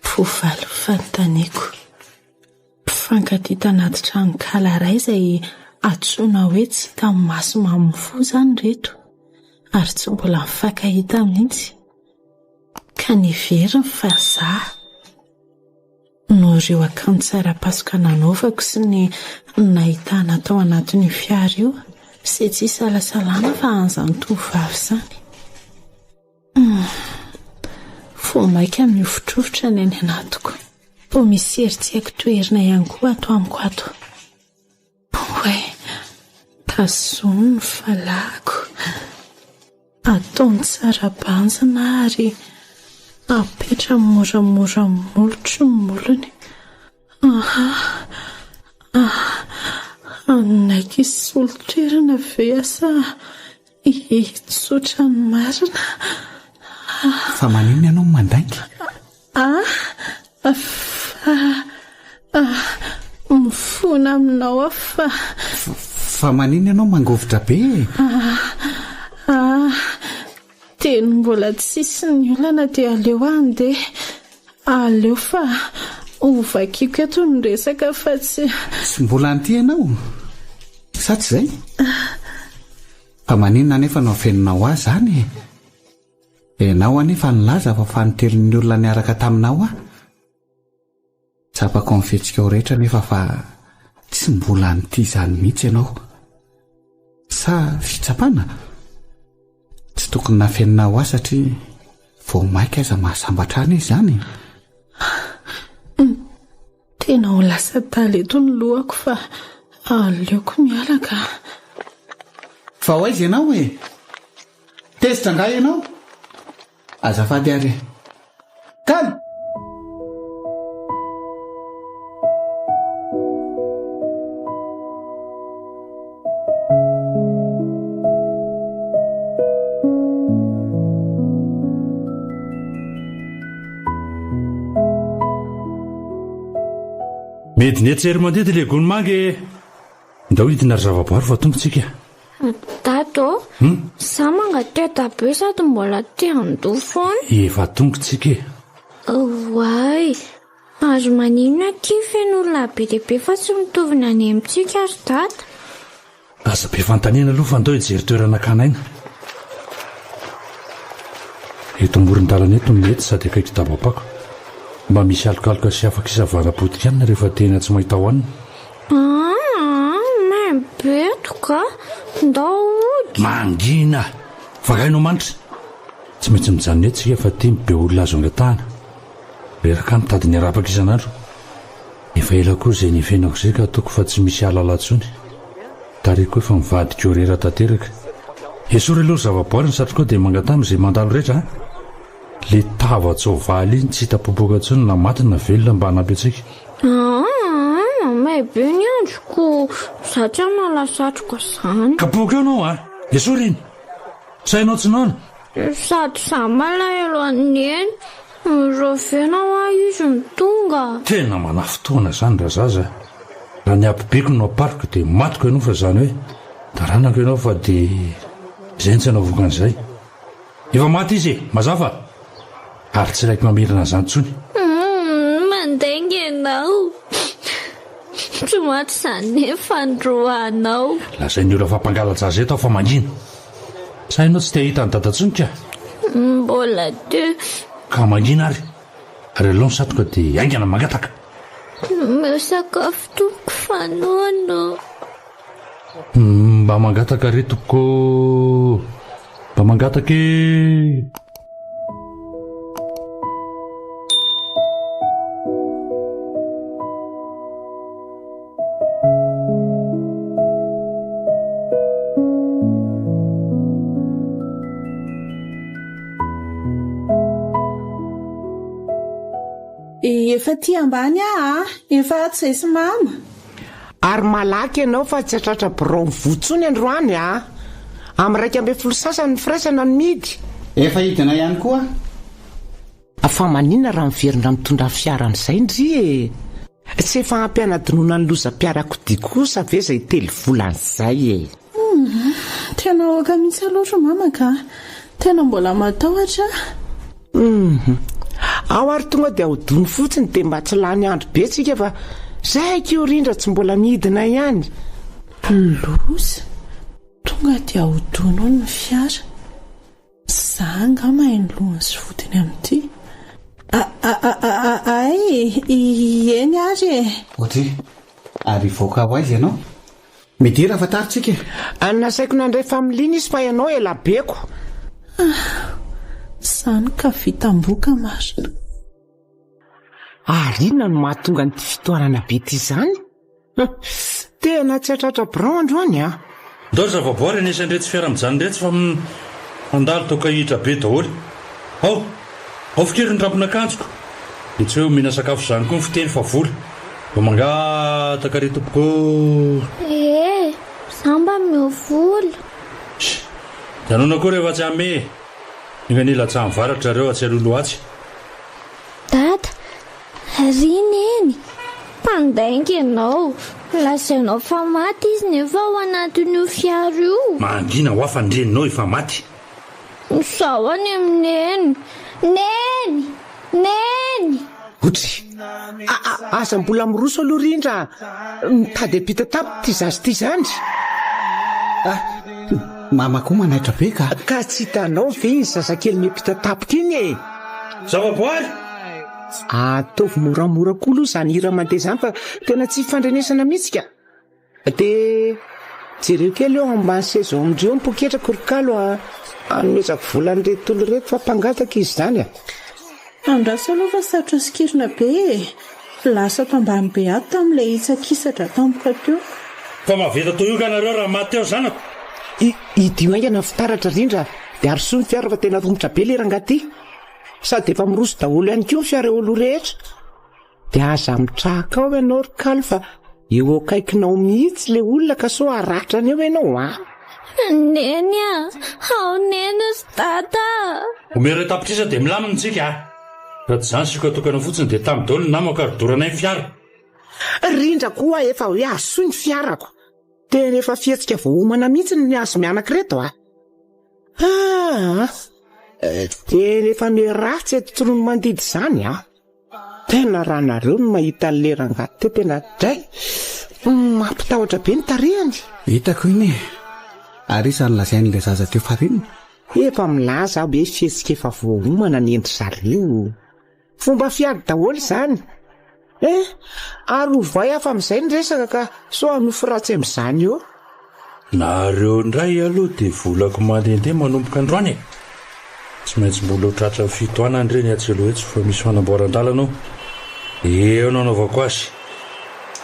Voavaly ny fanontaniako. Mpifankatia tanaty tranonkala iray izay antsoina hoe tsy hita maso mamin'ny fo izany ireto ary tsy mbola nifankahita mihitsy. Ka neveriny fa za, noho ireo akanjo tsara pasoka nanaovako sy ny nahitana tao anatin'io fiara io, izay tsy isalasalana fa an'izany tovovavy izany. Vao mainka mihovotrovotra ny any anatiko. Vao misy hery tsy haiko toherina ihany koa ato amiko ato. Oay, tazomy ny valahako. Ataony tsara banjina ary apetrany moramora amin'ny molotro ny molony. Aha, ah, hanaiky hisolo toerana ve aho sa Tsotra ny marina. Fa maninona ianao no mandainga? Ah, fa ah, mifona aminao aho fa. Fa maninona ianao mangovitra be e? Ah, ah, teny mbola tsisy ny olana dia aleo aho handeha. Aleo fa ho vakiako eto ny resaka fa tsy. Tsy mbola anty ianao? Sa tsy izay? Fa maninona anefa no afeninao ahy izany e? Ianao anefa nilaza fa fanintelon'ny olona niaraka taminao aho. Tsapako amin'ny fihetsikao rehetra anefa fa tsy mbola nitia izany mihitsy ianao. Sa fitsapana? Tsy tokony nafeninao ahy satria vao mainka aza mahasambatra ahy anie izany e. Tena ho lasa adala eto ny lohako fa aleoko miala ka. Fa ho aiza ianao e? Tezitra angaha ianao? Azafady ary e. Kalo! Midina etsy ery mandidy le gony manga e! Ndao hidina ry zavaboary fa tonga tsika. Dada ô, za mangateta be sady mbola te handoa foana. Efa tonga tsika e. Oay, ary maninona aty feno olona be dia be fa tsy mitovy ny any amintsika ry dada? Aza be fanontaniana aloha fa ndao hijery toerana hakana aina. Eto amoron-dalana eto no mety sady akaiky dabam-pako. Mba misy alokaloka sy afaka isavana potika hanina rehefa tena tsy mahita hohanina. Aa, maimbo be eto ka! Ndao hody! Mangina! Vagainao manitra! Tsy maintsy mijanona eto isika fa aty be olona azo angatahana. Reraka aho mitady ny harapaka isan'andro. Efa ela koa izay niafenako izay ka ataoko fa tsy misy hahalala intsony. Tarehiko efa mivadika horera tanteraka. Esory aloha ry zavaboary ny satrokao dia mangataha amin'izay mandalo rehetra a! Le tava-tsoavaly iny tsy hita popoka intsony na maty na velona mba hanampy antsika. Aa, may be ny andro ko za tsy hanala satroka zany. Kapoka eo anao a! Esory iny! Sa ianao tsy noana? Sady za malahelo an'i Neny. Rahoviana hoa izy no tonga? Tena manafintohina izany razaza a! Raha ny habibiko no ampariko dia matiko ianao fa izany hoe taranako ianao fa dia izay no tsy anaovako an'izay. Efa maty izy e! Mazava? Ary tsy ilaiko mamerina an'izany intsony. Humm, mandainga ianao. Tsy maty izany nefa ny roanao. Lazain'ny olona fa mpangala-jaza eto aho fa mangina. Sa ianao tsy te hahita an'i Dada intsony ka? Mbola te. Ka mangina ary. Ary alao ny satroka dia haingana mangataka. Omeo sakafo tompoko fa noana. Mba mangataka re tompoko ô! Mba mangataka e! Efa aty ambany aho a! Efa ato izay sy mama. Ary malaky ianao fa tsy hatratra birao mivoha intsony androany a! Amin'ny 11 sasany ny firaisana no mihidy. Efa hidina ihany koa aho. Fa maninona raha miverina mitondra fiara amin'izay ndry e? Tsy efa ampy hanadinoana ny lozam-piarakodia kosa ve izay telo volana izay e? Humm, tena aoka mihitsy aloha ry mama ka! Tena mbola matahotra aho. Humm, ao ary tonga dia aodony fotsiny dia mba tsy lany andro be tsika fa zay aky io rindra tsy mbola midina ihany. Loza, tonga dia aodony hono ny fiara. Za angaha mahay ny lohany sy vodiny amin'ity? Ay, eny ary e! Audrey, ary hivoaka ho aiza ianao? Midira fa tara tsika e! Nasaiko nandray familiana izy fa ianao ela beko. Ah, izany ka vitam-boka marina. Ary inona no mahatonga an'ity fitohanana be ity izany? Tena tsy hatratra birao androany an! Ndao ry zavaboary anisan'iretsy fiara mijanona iretsy fa mandalo toa kahihitra be daholo. Ao! Ao fikero ny rambon'akanjoko! Dia tsy hoe omena sakafo izany koa ny fiteny fa vola. Mba mangataka re tompoko ô! Ee, za mba omeo vola. Sh! Janona koa rehefa tsy hanome e! Enga anie latsahan'ny varatra zareo atsy aloha atsy. Dada, ry Neny, mpandainga ianao. Lazainao fa maty izy nefa ao anatin'io fiara io. Mangina hoa fa ny reninao efa maty. Izaho any amin'i Neny. Neny! Neny! Otry! A-a, aza mbola miroso aloha rindra a! Mitady hampita tampoka ity zaza ity izany. Ah, mama koa manaitra be ka. Ka tsy hitanao ve iny zazakely miampita tampoka iny e? Zavaboary! Ataovy moramora koa aloha izany hira mandeha izany fa tena tsy ifandrenesana mihitsy ka. Dia jereo kely eo ambany seza eo amin-dry eo ny poketrako ry kalo a! Hanomezako vola an'ireto olona ireto fa mpangataka izy izany a! Andraso aloha fa sarotra sokirina be e! Lasa ato ambany be ato tamin'ilay hitsakisatra tampoka teo. Fa mahavita toy io ka nareo raha maty eo zanako? Hidio haingana ny fitaratra rindra dia arosoy ny fiara fa tena romotra be le rangahy ty. Sady efa miroso daholo ihany koa ny fiara eo aloha rehetra. Dia aza mitraka ao ianao ry kalo fa eo akaikinao mihitsy le olona ka sao haratrany eo ianao a! Neny a! Ao Neny sy Dada a! Omeo iray tapitrisa dia milamina tsika a! Raha tsy izany sioka tokana fotsiny dia tamy daholo ny namako ary doranay ny fiara. Rindra koa efa hoe asoy ny fiarako. Tena efa fihetsika voaomana mihitsy ny azy mianaka ireto a! Aa! Tena efa miharatsy eto Tsiroanomandidy izany a! Tena raha nareo no mahita an'le rangahy teo tena dray! Mampitahotra be ny tarehiny. Hitako iny e! Ary iza no lazain'ilay zaza teo farine? Efa milaza aho hoe fihetsika efa voaomana ny endry zareo. Fomba fiady daholo izany. Eh! Ary ovay hafa amin'izay ny resaka ka sao hanofy ratsy amin'izany eo. Nareo indray aloha dia volako mandehandeha manomboka androany e! Tsy maintsy mbola ho tratran'ny fitohanana ireny atsy aloha etsy fa misy fanamboaran-dalana ao. Eo no anaovako azy.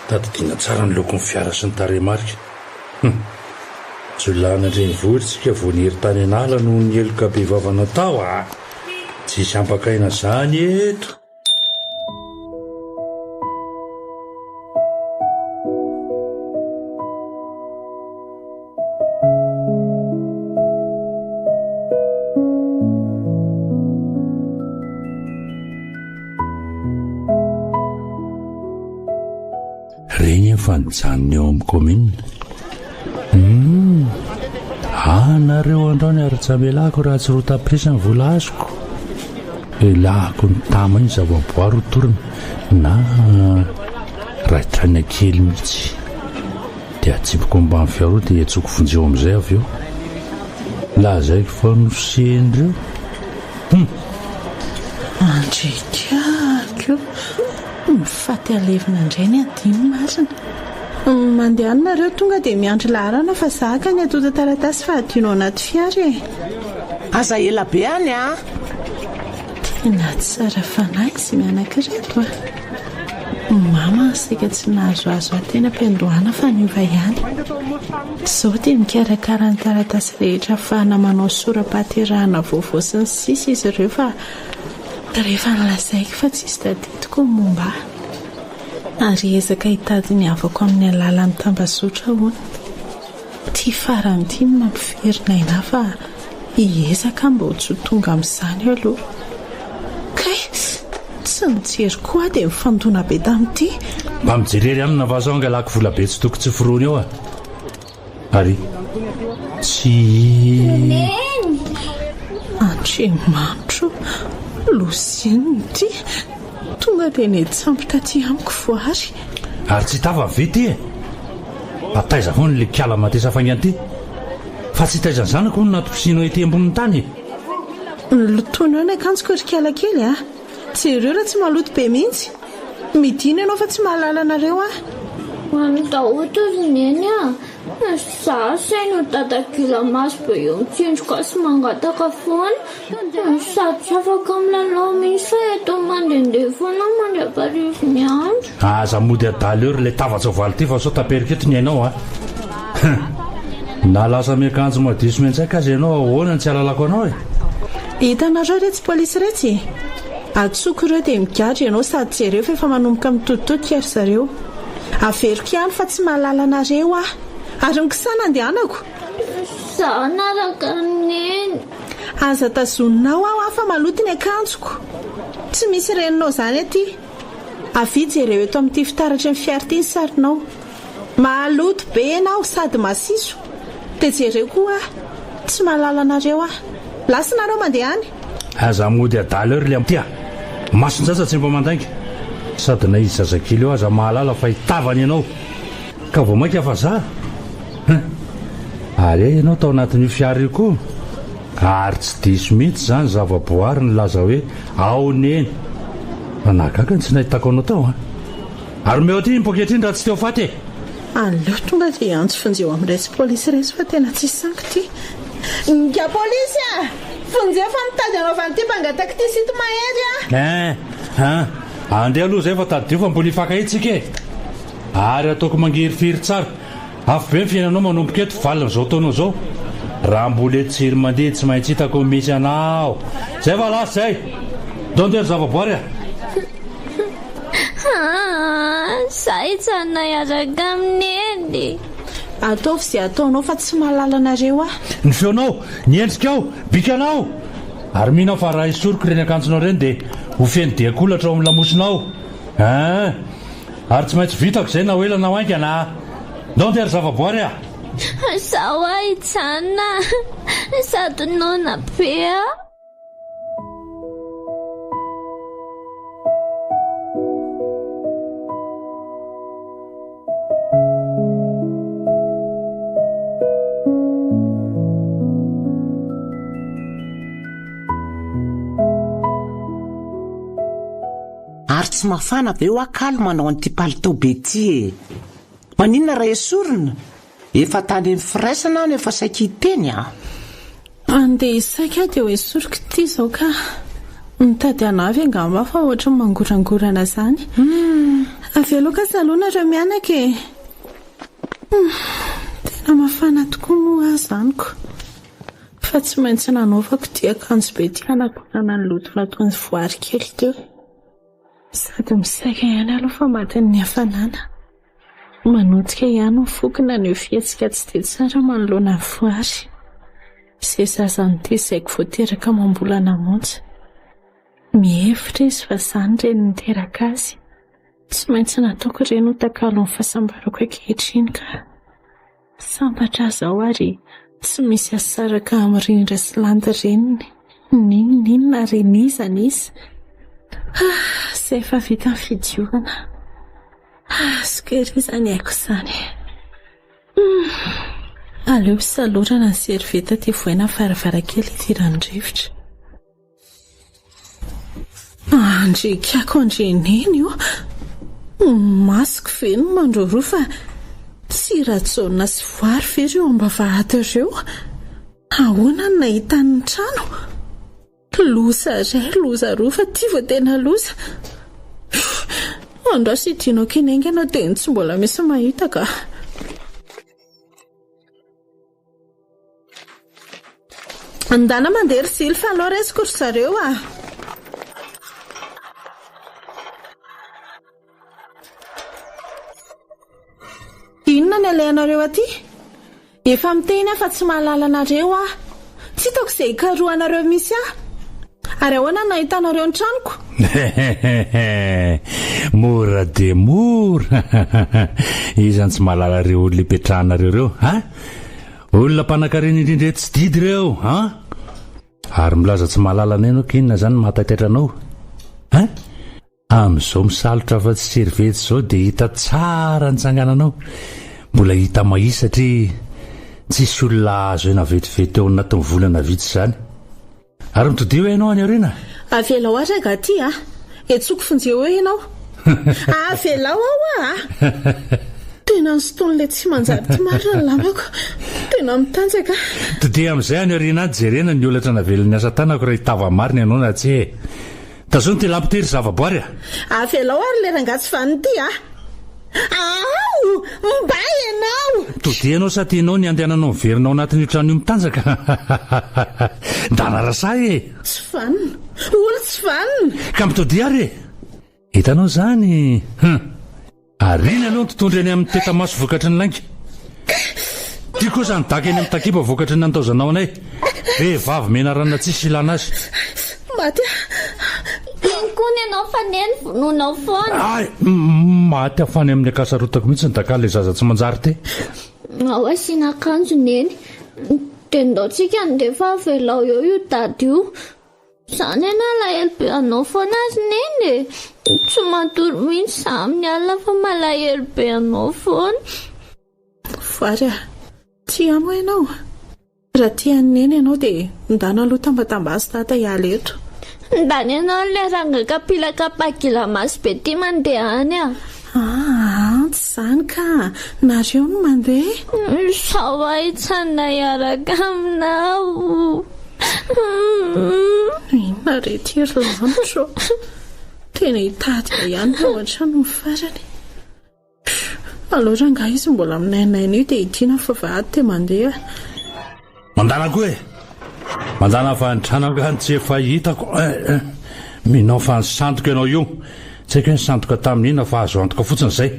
Tadidiana tsara ny lokon'ny fiara sy ny tarehimarika. Hum! Jiolahy an-drenivohitra isika vao niery tany an'ala noho ny heloka bevava natao a! Tsisy hampakaina zany eto. Regny fa nijanona eo amin'ny commune. Hum, anareo androany ary tsy amelako raha tsy roa tapitrisa ny vola azoko. Elahako ny tama iny zavaboary ho torina na raitraina kely mihitsy. Dia atsipiko ambany fiaro dia etsoko vonjeo amin'izay avy eo. Lazaiko fa nosendreo. Ndrikako! Mifaty alevina indray ny adino marina. Mandehana nareo tonga dia miandry laharana fa za ka ny antontan-taratasy fa adino ao anaty fiara e. Aza ela be any a! Tena tsara fanahy izy mianaka ireto a! Mama saika tsy nahazoazo ahy teny am-piandohana fa niova ihany. Izao dia mikarakara ny taratasy rehetra ahafahana manao sora-pahaterahana vaovao sy ny sisa izy ireo fa rehefa nolazaiko fa tsisy tadidiko ny momba ahy. Ary hiezaka hitady ny havako amin'ny alalan'ny tambazotra hono. Ity farany ity no mampiverina aina ahy fa hiezaka aho mba ho tsy ho tonga amin'izany aloha. Kay! Tsy nijery koa aho dia nifandona be tamin'ity. Mba mijery ery aminy va zao angalako vola be tsy toko tsy forony eo a! Ary tsy. Neny! Andriamanitro o! Loza inona ity? Tonga dia niantsampy taty amiko voary. Ary tsy tava ve ity e? Fa taiza foana ilay kiala matesa faingana ity? Fa tsy hitaiza ny zanako hono natokisianao ety ambonin'ny tany e? Lotoina eo ny akanjoko ry kiala kely a! Jereo raha tsy maloto be mihitsy. Midina ianao fa tsy mahalala anareo aho. Mandaoto ry Neny a! Za saino dada gila maso be eo mitsindroka sy mangataka foana. Sady tsy afaka milalao mihitsy fa eto mandehandeha foana mandra-paharivo ny andro. Aza mody adala eo ry ilay tava-tsoavaly ity fa sao taperiko eto ny ainao a! Hum! Na lasa miakanjo madio sy mianjaika aza ianao ahoana no tsy hahalalako anao e? Hitanareo iretsy polisy iretsy e? Atsoko ireo dia migadra ianao sady jereo fa efa manomboka mitoditodika ry zareo. Averiko ihany fa tsy mahalala anareo aho. Ary ny kisaina andehanako. Izaho hanaraka an'i Neny. Aza tazoninao aho fa maloto ny akanjoko. Tsy misy reninao izany aty. Avia jereo eto amin'ity fitaratry ny fiara ity ny sarinao. Maloto be enao sady masiso. Dia jereo koa aho. Tsy mahalala anareo aho. Lasa nareo mandeha any. Aza mody adala eo ry liam ty a! Mason-jaza tsy mba mandainga. Sady na izy zazakely eo aza mahalala fa hitavana ianao. Ka vao mainka fa za? Hein! Ary hay ianao tao anatin'io fiara io koa? Ary tsy diso mihitsy izany zava-boary nilaza hoe ao neny. Fa nahagaga ny tsy nahitako anao tao an! Ary omeo aty iny poketra iny raha tsy te ho faty e! Aleo tonga dia hiantso vonjeo amin'iretsy polisy iretsy fa tena tsy sangy ity. Nga polisy a! Vonjeo fa mitady hanaovan'ity mpangataka ity sinto-mahery a! Hein! Hein! Andeha aloha izay fa tadidio fa mbola hifankahita isika e! Ary ataoko mangirifiry tsara. Afo be ny fiainanao manomboka eto valin'izao taonao izao. Raha mbola eto Tsiromandihy tsy maintsy hitako ny misy anao. Zay fa lasa zay. Ndao ndeha ry zavaboary a. Aa, za hijanona hiaraka amin'i Neny. Ataovy izay ataonao fa tsy mahalala anareo aho. Ny feonao, ny endrikao, bikanao. Ary mino aho fa raha esoriko ireny akanjonao ireny dia ho feno diakolatra ao amin'ny lamosinao. Aa. Ary tsy maintsy vitako izay na ho ela na ho haingana a! Ndao ndeha ry zavaboary a! Izaho aho hijanona sady noana be a! Ary tsy mafana ve hoa kalo manao an'ity palitao be ity e? Maninona raha esorina? Efa tany amin'ny firaisana aho no efa saika hiteny a! Andeha hisaika aho dia ho esoriko ity izao ka! Mitady hanavy angamba aho fa ohatry ny mangorangorana izany. Avy aloha kasa aloha nareo mianaka e! Tena mafana tokoa moa aho izany ko! Fa tsy maintsy nanaovako ity akanjo be ity hanakonana ny loto nataon'ny voary kely teo. Sady misaika ihany aloha fa matin'ny hafanana. Manotika ihany ny foko naneho fihetsika tsy dia tsara manoloana ny voary. Izay zaza notezaiko vao teraka amam-bolana monja. Mihevitra izy fa izaho ny reny niteraka azy. Tsy maintsy nataoko ireny ho takalon'ny fahasambarako ankehitriny ka. Sambatra aho izao ary tsy misy asaraka amin'i Rindra sy Landy reniny, n'inon'inona ary n'iza n'iza. Ah, izay efa vita ny fidiovana. Azoko ery izany aiko izany. Hum, aleo salorana ny servieta aty vohaina ny varavarankely hidiran'ny rivotra. Andriakako andre Neny o! Ny masoko ve no mandroroa fa tsy Rajaona sy Voary ve ireo am-bavahady ireo? Ahoana no nahitany ny trano? Loza iray loza roa fa ty vao tena loza. Andraso hidianao kely haingana dia tsy mbola misy mahita ka. Ndana mandeha ry Zily fa alao raisiko ry zareo a! Inona ny alehanareo aty? Efa miteny aho fa tsy mahalala anareo aho. Tsy hitako izay hikarohanareo misy ahy. Ary ahoana no nahitanareo ny tranoko? Mora dia mora! Iza no tsy mahalala ireo olona ipetrahanareo ireo, ha? Olona mpanankarena indrindra eto tsy didy ireo, an? Ary milaza tsy mahalala anay ianao ka inona izany no mahataitaitra anao? Hein? Amin'izao misalotra afa-tsy serviette izao dia hita tsara ny tsangananao. Mbola hita mahia satria tsisy olona azo aina vetivety ao anatin'ny volana vitsy izany. Ary mitodiha hoe ianao any aoriana? Avelao ahy ragaha ty a! Etsoko fonjeo eo ianao. Avelao aho a! Tena nosintonin'ilay tsy manjary ty marina ny lambako. Tena mitanjaka a! Todiha amin'izay any aoriana any jerena ny holatra navelan'ny asa tanako raha hitava marina ianao na tsia e! Tazony ity lampy ity ry zavaboary a! Avelao ary ilay rangahy tsy vanona ity a! Ao! Mbay ianao! Todiha ianao sa tianao ny handehananao miverina ao anatin'io trano io mitanjaka? Ndana rasahy e! Tsy vanona! Olo tsy vanona! Ka mitodiha ary e! Hitanao izany? Hum! Ary iny aloha ny tontondry eny amin'ny teta-maso vokatry ny lainga. Ty kosa ny daka eny amin'ny takiba vokatry ny nandaozanao anay. Vehivavy menarana tsisy ilana azy. Maty aho. Iny koa ny anao fa neny vonoinao foana. Ay! Maty aho fa any amin'ny ankasarotako mihitsy ny daka ilay zaza tsy manjary ty. Ao asiana akanjo neny. Dia ndao tsika handeha fa avelao eo io dada io. Zany anie alahelo be anao foana ry neny e! Tsy matory mihitsy za amin'ny alina fa malahelo be anao foana. Voary a! Tia ahy moa ianao? Raha tia an'i Neny ianao dia ndana aloha tambatambazo dada hiala eto. Ndana ianao ilay rangahy kapila kapagila maso be ty mandeha any a! Aa tsy izany ka! Nareo no mandeha? Izao aho hitsanona hiaraka aminao. Inona re ity ry lanitra ô? Tena hitady ahy ihany tao an-trano ny farany. Aleo rangahy izy mbola minainaina io dia hidiana ny vavahady dia mandeha. Mandana koa e! Mandana fa ny trano angaha no tsy efa hitako eh eh. Mino aho fa nisandoka ianao io. Tsy haiko hoe nisandoka tamin'ny inona fa azo antoka fotsiny izay.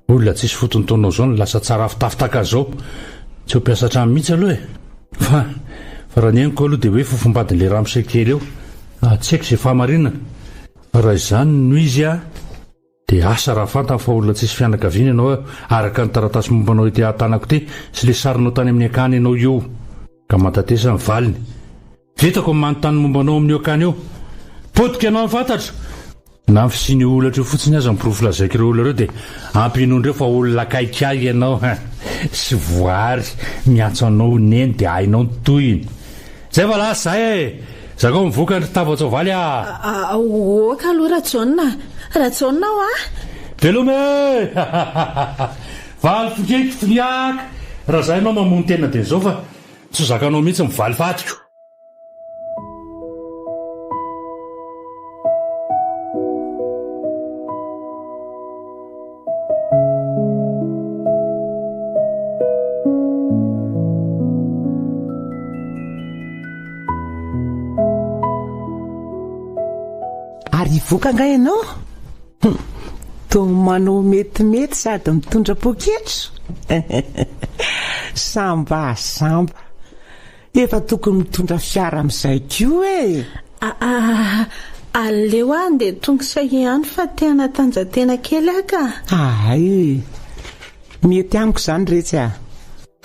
Olona tsisy fotony toa anao izao no lasa tsara fitafy tahaka an'izao. Tsy ho mpiasa trano mihitsy aloha e! Fa, fa raha ny henoko aloha dia hoe fofombadin'ilay ramose kely eo. Ah, tsy haiko izay fahamarinana. Fa raha izany no izy ah, dia asa raha fantany fa olona tsisy fianakaviana ianao araka ny taratasy momba anao ety ahatanako ity sy ilay sarinao tany amin'ny akany ianao io. Ka mantatesa ny valiny. Vitako ny manontany momba anao amin'io akany io. Potika ianao ny fantatro! Na ny fisian'io holatra io fotsiny aza ny porofo lazaiko ireo olona ireo dia ampy inoan-dreo fa olona akaiky ahy ianao hein! Sy voary miantso anao ho neny dia hainao ny tohiny. Zay fa lasa zay e! Zakao ny vokany ry tavan-tsoavaly a! Ok aloha Rajaona a! Rajaona aho a! Veloma e! Valy fokeky finiaka! Raha za ianao mamono tena dia izao fa tsy ho zakanao mihitsy ny valifatiko. Ary hivoaka angaha ianao? Hum, toa manao metimety sady mitondra poketra. Samba samba. Efa tokony mitondra fiara amin'izay koa e! Aa, aleo aho handeha tongotra ihany fa te hanatanjatena kely aho ka! Hay! Mety amiko izany retsy a!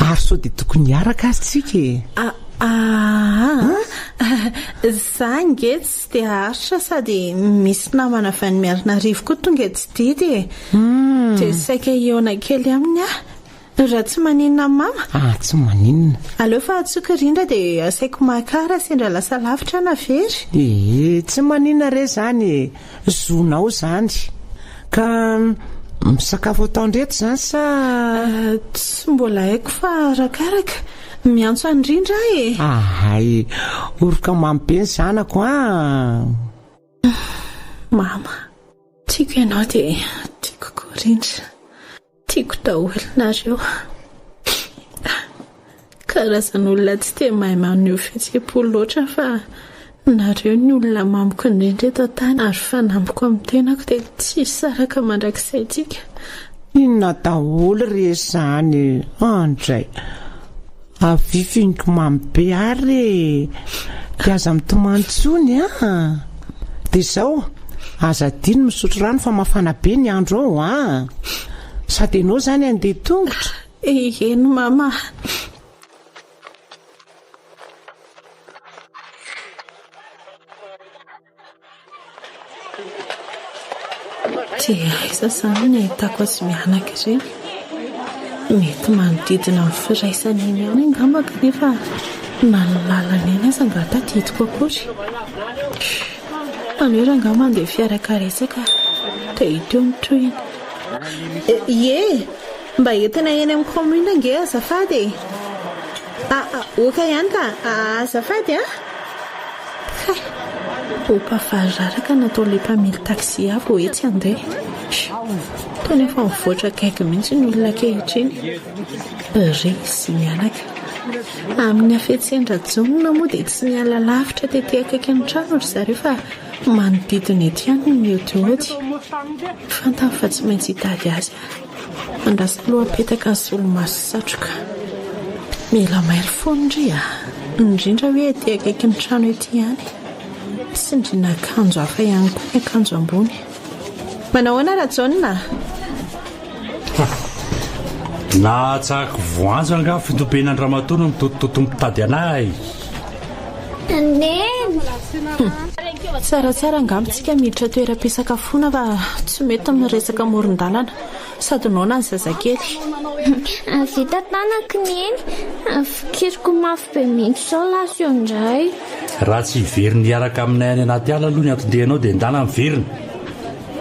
Ary sao dia tokony hiaraka ary tsika e? Aa, za ange tsy dia haharitra sady misy namana avy any Miarinarivo koa tonga eto Didy e! Dia saika hihaona kely aminy aho. Raha tsy maninona amin'i mama? Ah, tsy maninona. Aleo fa antsoiko Rindra dia asaiko maka raha sendra lasa lavitra na very. Ee, tsy maninona re izany e! Zonao izany. Ka misakafo atoandro eto izany sa? Tsy mbola haiko fa arakaraka. Miantso an'i Rindra aho e! Ahay, oroka mamy be ny zanako an! Mama, tiako ianao dia tiako koa Rindra. Tiako daholo nareo. Karazan'olona tsy dia mahay maneho fihetseham-po loatra fa nareo ny olona mamiko indrindra eto an-tany ary fanambiko amin'ny tenako dia tsy hisaraka mandrakizay tsika. Inona daholo re izany e? Andray. Avia fihiniko mamy be ary e! Dia aza mitomany intsony an! Dia izao, aza adino misotro rano fa mafana be ny andro ao an! Sady ianao izany handeha tongotra? Eny mama. Dia aiza izany ny ahitako azy mianaka ireny? Mety manodidina ny firaisana eny ihany angamba kanefa na ny lalana eny aza angaha tadidiko akory. Any hoe rangahy mandeha fiarakaretsaka dia hita eo ny tohiny. Ie! Mba entina eny amin'ny commune ange azafady e! Ah, oka ihany ka, azafady a! Hay! Opa vary raraka nataon'ilay mpamily taxi ahy vao hoe tsy handeha. Tena efa mivoatra gaigy mihitsy ny olona ankehitriny. Resy mianaka. Amin'ny hafetsen-dRajaona moa dia tsy miala lavitra tety akaikin'ny trano ry zareo fa manodidina eto ihany no mihodihody. Fantany fa tsy maintsy hitady azy aho. Andraso aloha apetaka ny solomaso sy satroka. Mila mailo foana ndry a! Indrindra hoe ety akaikin'ny trano ety ihany. Tsindriana akanjo hafa ihany koa ny akanjo ambony. Manao ahoana Rajaona? Nahatsaky voanjo angaha fitobenan-dramatoa no mitotototo mitady anah e! Neny! Tsaratsara angamba tsika miditra toeram-pisakafoana fa tsy mety ny miresaka amoron-dalana. Sady noana ny zazakely. Vita tanako Neny. Fikiriko mafy be mihitsy izao lasa eo indray. Raha tsy hiverina hiaraka aminay any anaty ala aloha ny anton-dianao dia ndana miverina.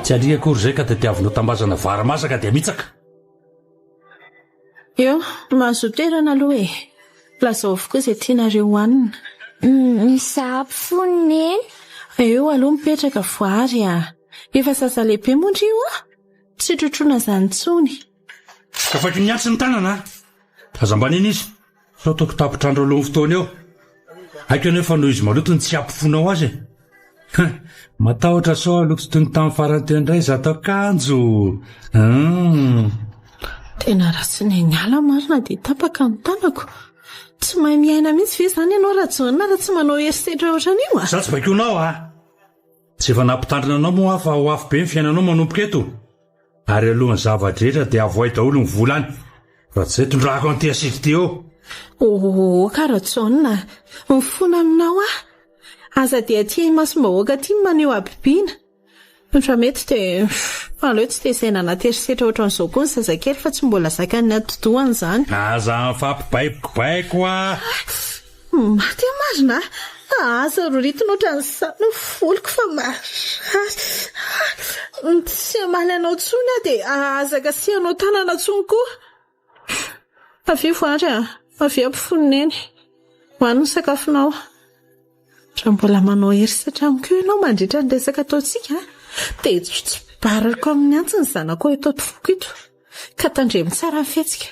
Tsy alika akory izay ka tadiavinao tambazana vary masaka dia mitsaka. Eo, mahazoa toerana aloha e. Lazao avokoa izay tianareo hohanina. Izaho fony Neny. Eo aloha mipetraka voary a. Efa zaza lehibe moa ndry io a. Tsy trotroina izany intsony. Kafaiko ny antsy ny tanana a. Aza mba nino izy. Sao toko tapitr'andro alohan'ny fotoana eo. Haiko anefa noho izy maloto ny tsy hampifonao azy e. Matahotra sao haloto toy ny tamin'ny farany teo indray izato akanjo. Hum. Tena ratsy niala marina dia tapaka ny tanako. Tsy mahay miaina mihitsy ve izany ianao Rajaona raha tsy manao herisetra ohatran'io a? Izaho tsy baikoinao a! Tsy efa nampitandrina anao moa aho fa ho afo be ny fiainanao manomboka eto? Ary alohan'ny zava-drehetra dia avoay daholo ny vola any. Raha tsy izay tondrahako an'ity asidra ity eo. Oka Rajaona, mifona aminao aho. Aza dia aty imasom-bahoaka aty ny maneho habibiana. Raha mety dia aleo tsy tezaina anaty herisetra ohatran'izao koa ny zazakely fa tsy mbola zakan'ny atidohany izany. Aza mifampibaikobaiko a! Maty aho marina a! Aza roritina ohatran'izany ny voloko fa marary. Tsy hamaly anao intsony aho dia aza kasihanao tanana intsony koa. Avia voary a! Avia ampofoan'i Neny. Hohano ny sakafonao. Raha mbola manao herisetra amiko eo ianao mandritra ny resaka ataontsika dia tsibariko amin'ny antsy ny zanakao eto an-tofoko ito. Ka tandremo tsara ny fihetsika.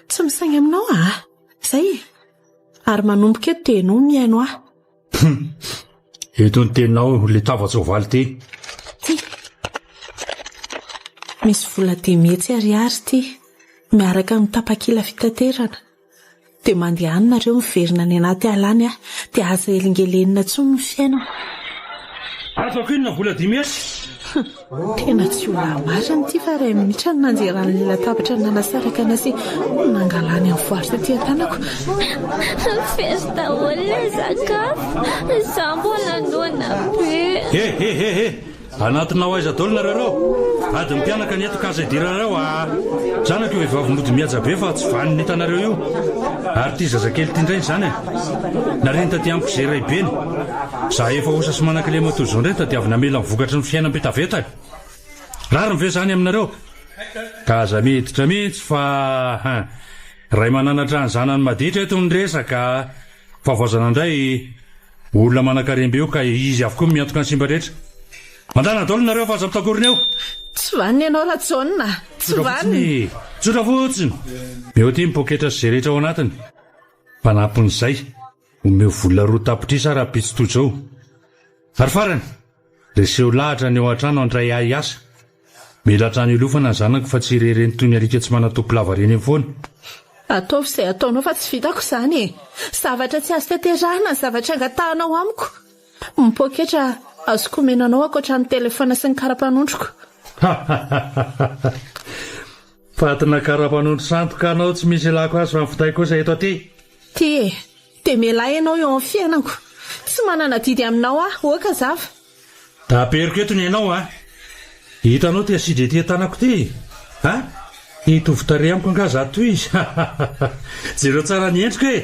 Tsy misaina aminao aho. Izay e! Ary manomboka eto dia ianao no mihaino ahy. Eto ny teninao, ilay tava-tsoavaly ity. Ity. Misy vola 500 ariary ity, miaraka amin'ny tapakila fitaterana. Dia mandeha any nareo miverina any anaty ala any ah, dia aza elingelenina intsony ny fiainana. Azoko inona vola 500? Tena tsy olona marina ity fa iray minitra no nanjerany ny latabatra nanasaraka anay sy nangalany ny voary tety an-tanako. Very daholo ilay sakafo, izaho mbola noana be. He he he he! Anatina ho aiza daholo nareo reo? Ady ny mpianaka ny eto ka aza idiranareo a! Zanako io vehivavy mody mihaja be fa tsy vanona hitanareo io. Ary ity zazakely ity indray izany e! Nareny taty amiko izay raibeny. Za efa osa sy manan-kilema toy izao indray tadiavina hamela ny vokatry ny fiainam-betaveta e! Rariny ve izany aminareo? Ka aza miditra mihitsy fa hein! Ray mananatra ny zanany maditra eto ny resaka a! Fahavoazana indray olona manankarem-be io ka izy avokoa no miantoka ny simba rehetra. Mandana daholo nareo fa aza mitakorina eo! Tsy vanona ianao Rajaona a! Tsy Tsotra vanona! fotsiny e! Tsotra fotsiny! Meo aty ny poketra sy izay rehetra ao anatiny. Fanampin'izay, omeo vola roa tapitrisa rahampitso toy izao. Ary farany, reseho lahatra ny ao an-trano handray ahy hiasa. Mila trano hilofana ny zanako fa tsy irery toy ny alika tsy manan-tompo lavareny eny foana. Ataovy izay ataonao fa tsy vitako izany e! Zavatra tsy azo tanterahina ny zavatra angatahanao amiko. Ny poketra azoko omena anao ankoatra ny telefaonina sy ny kara-panondroko. Hahahaha! Fatina kara-panondro sandoka anao tsy misy ilako azy fa ny finday kosa eto aty. Ty e! Dia mialà ianao eo amin'ny fiainako. Tsy manana adidy aminao aho, ok azava. Taperiko eto ny ainao a! Hitanao ty acide ety an-tanako ty? A! Hitovy tarehy amiko angaha za toy izy? Jereo tsara ny endriko e!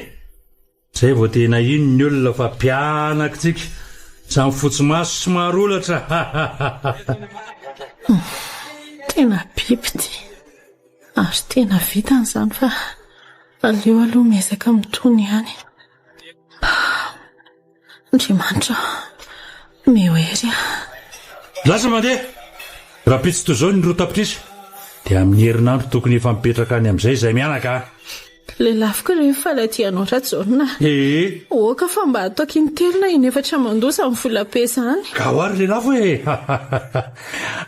Zay vao tena hino ny olona fa mpianaka tsika, samy fotsy maso sy maro holatra! Tena biby ty. Ary tena vitany izany fa aleo aloha miezaka mitony ihany. Andriamanitra ô, omeo hery aho. Lasa mandeha! Rahampitso toy izao ny roa tapitrisa, dia amin'ny herinandro tokony efa mipetraka any amin'izay izahay mianaka a! Lelafiko re ny faladianao Rajaona. Ee. Aoka fa mba ataoko intelo na inefatra mandoa izany vola be izany. Gao ary lelafo e!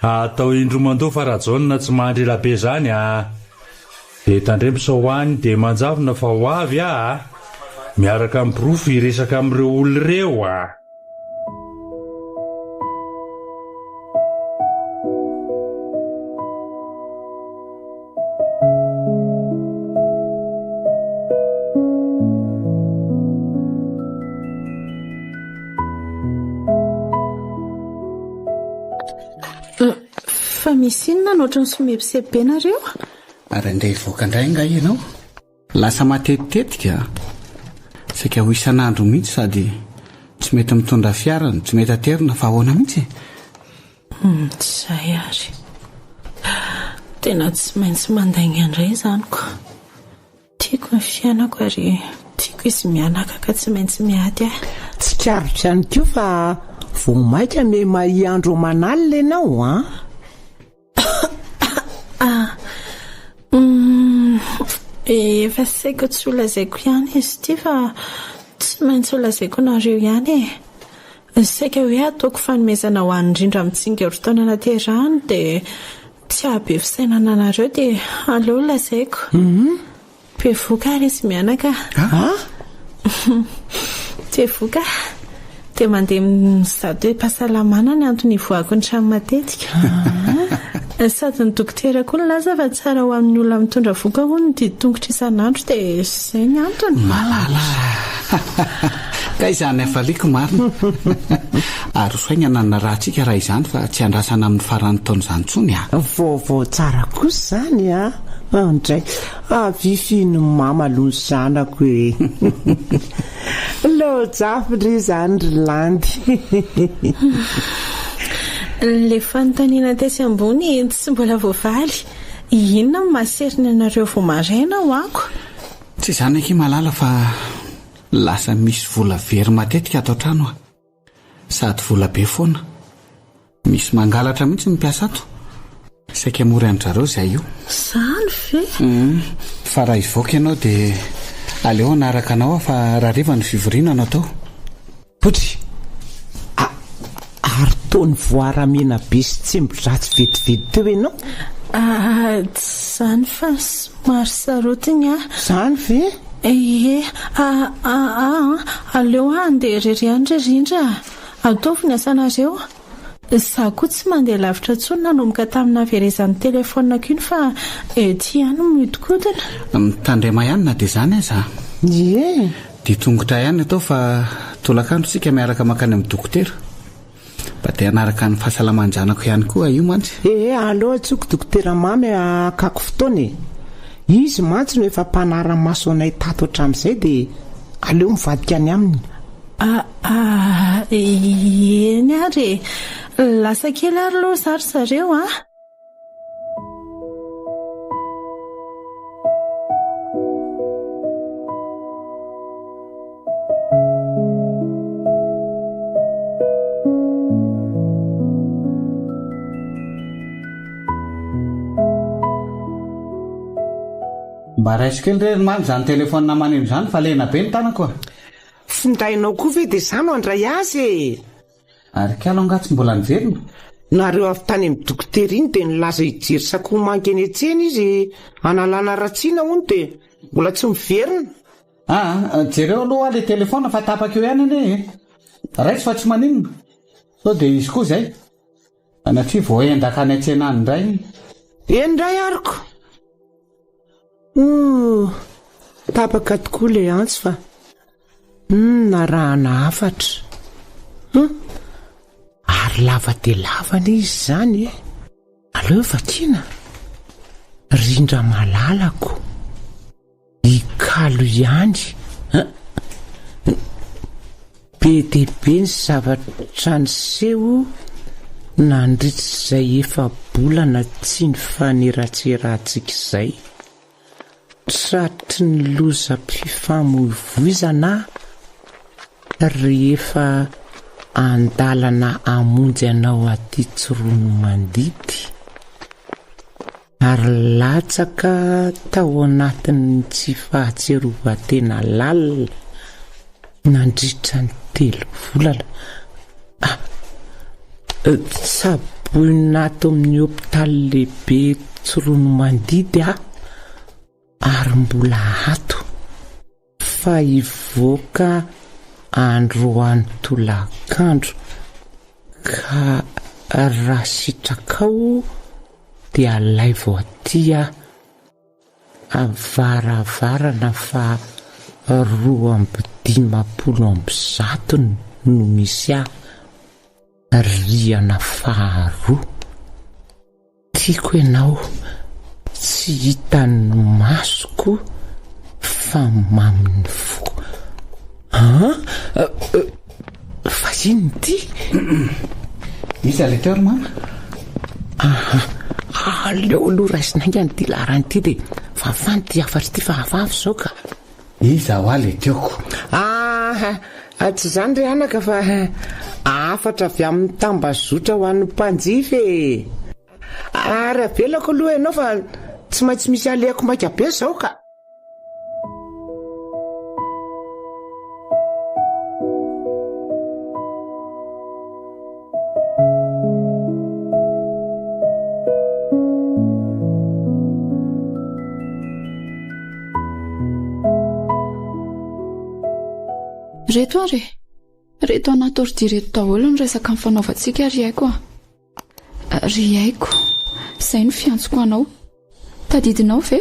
Atao indroa mandoa fa Rajaona tsy mandry ela be izany a! Dia tandremo sao any dia manjavona fa ho avy aho a! Miaraka amin'ny porofo hiresaka amin'ireo olona ireo a! Fa misy inona no ohatran'ny somebiseby be nareo? Ary andeha hivoaka indray angaha ianao? Lasa matetitetika a! Saika ho isan'andro mihitsy sady tsy mety mitondra fiara no tsy mety aterina fa ahoana mihitsy e? Humm tsy izay ary. Tena tsy maintsy mandainga indray izany ko. Tiako ny fiainako ary tiako izy mianaka ka tsy maintsy miady aho. Tsikaritra ihany koa fa vao mainka miha-mahia andro aman'alina ianao an! Efa saika tsy ho lazaiko ihany izy ity fa tsy maintsy ho lazaiko anareo ihany e. Saika hoe ataoko fanomezana ho an'i Rindra amin'ny tsingerin-taona naterahany dia tsy hahabe fisainana anareo dia aleo lazaiko. Bevoka ary izy mianaka a! Bevoka dia mandeha mizaha toe-pahasalamana ny antony ivoahako ny trano matetika. Sady ny dokotera koa nilaza fa tsara ho an'ny olona mitondra vohoka hono ny didy-tongotra isan'andro dia izay ny antony. Malala a! Kay izany hafaliako marina. Aroso haingana ny rahantsika raha izany fa tsy andrasana amin'ny faran'ny taona izany intsony a! Vaovao tsara kosa izany a! Andray! Avia fino mama aloha ny zanako e! Lojafy ndry izany ry Landy! Ilay fanontaniana tetsy ambony tsy mbola voavaly. Inona no mahaseriny anareo vao maraina ho ako? Tsy izany akia Malala fa lasa misy vola very matetika ato an-trano a! Sady vola be foana. Misy mangalatra mihitsy ny mpiasa ato. Saika hamory an-dry zareo izay io. Izany ve? Hum. Fa raha hivoaka ianao dia aleo hanaraka anao aho fa rahariva ny fivoriana no atao. Botry! A, ary toa nivoaramena be sy tsembo-dratsy vetivety teo ianao? Ah, tsy izany fa somary sarotiny aho. Izany ve? Ie, ah, ah, ah, aleo aho handeha irery ihany ry Rindra a! Ataovy ny asanareo. Izaho koa tsy mandeha lavitra intsony nanomboka tamin'ny nahaverezan'ny telefaoniko iny fa ety ihany no mihodinkodina. Mitandrema ihany na dia izany aza. Ie. Dia tongotra ihany atao fa tolakandro isika miaraka mankany amin'ny dokotera. Mba te hanaraka ny fahasalaman-janako ihany koa io mantsy. Ee, aleo antsoiko Dokotera Mamy hakako fotoana e. Izy mantsy no efa mpanara-maso anay tato hatramin'izay dia aleo mivadika any aminy. Aa, eny ary e. Lasa kely ary aloha za ry zareo a. Mba raiso kely re ry Mamy izany telefaonina maneno izany fa lena be ny tanako a! Findainao koa ve dia za no handray azy e! Ary kalo angaha tsy mbola niverina? Nareo avy tany amin'ny dokotera iny dia nilaza hijery sakoa manga eny an-tsena izy hanalana ratsiana hono dia mbola tsy miverina. Aa, jereo aloha hoa le telephone fa tapaka eo ihany anie e! Raiso fa tsy maninona, sao dia izy koa izay. Sanatria voaendaka any an-tsena any indray. Eny indray aroko! Ooh, tapaka tokoa ilay antso fa humm narahana hafatra. Hum, ary lava dia lava anie izy izany e! Aleo vakiana. Rindra malalako. Ikalo ihany an! Be dia be ny zavatra niseho nandritra izay efa-bolana tsy nifaneratserantsika izay. Tratry ny lozam-pifamoivoizana aho rehefa an-dalana hamonjy anao aty Tsiroanomandidy. Ary latsaka tao anatin'ny tsy fahatsiarovan-tena lalina nandritra ny telo volana. Ah, tsaboina ato amin'ny hopitaly lehibe Tsiroanomandidy aho ary mbola ato. Fa hivoaka androany tolakandro ka raha sitrakao dia alaivo aty aho varavarana fa 152 no misy ahy rihana faharoa. Tiako ianao, tsy hitan'ny masoko fa mamin'ny foko. An? Fa inona ity? Iza ilay teo ry mama? Aha, aleo aloha raisina haingana ity laharana ity dia fafany ity hafatra ity fa hafahafa izao ka. Iza hoa ilay teoko? Ah, tsy izany ry anaka fa hafatra avy amin'ny tambazotra ho an'ny mpanjifa e! Ary avelako aloha ianao fa tsy maintsy misy alehako maika be izao ka. Reto ary e! Reto anaty ordi reto daholo ny resaka nifanaovantsika ry aiko a! Ry aiko, izay no fiantsoko anao. Tadidinao ve?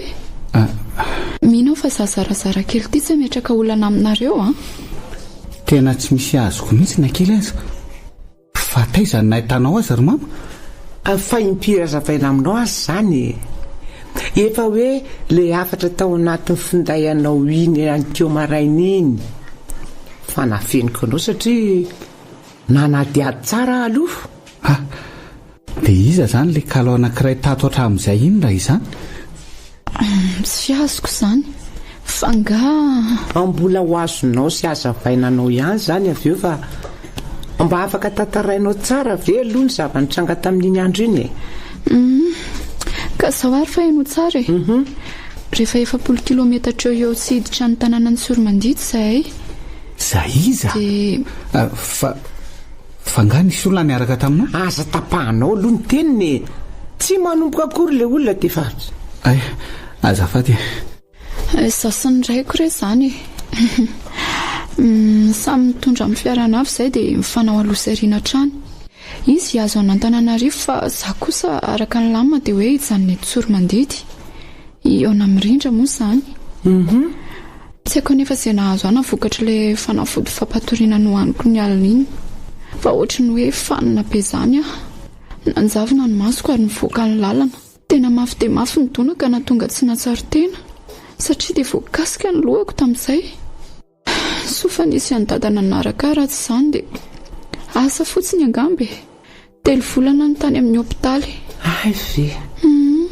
Mino aho fa za zarazara kely ity tsy hametraka olana aminareo an! Tena tsy misy azoko mihitsy na kely aza. Fa taiza no nahitanao azy ry mama? Fa impiry azavaina aminao aza izany e! Efa hoe ilay hafatra tao anatin'ny finday anao iny anikeo maraina iny fa nafeniko anao satria nanadihady tsara aho aloha. Ha! Dia iza izany ilay kalo anankiray tato hatramin'izay iny raha izany? Tsy azoko izany. Fa angaha. Mbola ho azonao sy hazavaina anao ihany izany avy eo fa mba afaka tantarainao tsara ve aloha ny zava-nitranga tamin'iny andro iny e? Hum. Ka izao ary fa henoy tsara e. Rehefa 40 kilometatra eo ho eo tsy hiditra ny tanànan'i Tsiromandidy izahay. Za iza? Dia. Fa. Fa nga nisy olona niaraka taminao? Aza tapahanao aloha ny teniny e! Tsy manomboka akory ilay olona dia efa. Ay, azafady e. Izaho sy ny raiko re izany e. Samy mitondra amin'ny fiarany avy izahay dia mifanao aloha sy aoriana hatrany. Izy hihazo an'Antananarivo fa izaho kosa araka ny lamina dia hoe hijanona eto Tsoromandidy. Hihaona amin'ny Rindra moa izany. Tsy haiko anefa izay nahazo ahy na vokatr'ilay fanafody fampatoriana nohaniko ny alina iny. Fa ohatry ny hoe fanina be izany aho. Nanjavona ny masoko ary nivoaka ny lalana. Tena mafy dia mafy ny dona ka nahatonga tsy nahatsiaro tena, satria dia voakasika ny lohako tamin'izay. Soa fa nisy an'i Dada nanaraka ahy raha tsy izany dia asa fotsiny angamba e! Telo volana aho no tany amin'ny hopitaly. Hay ve? Hum.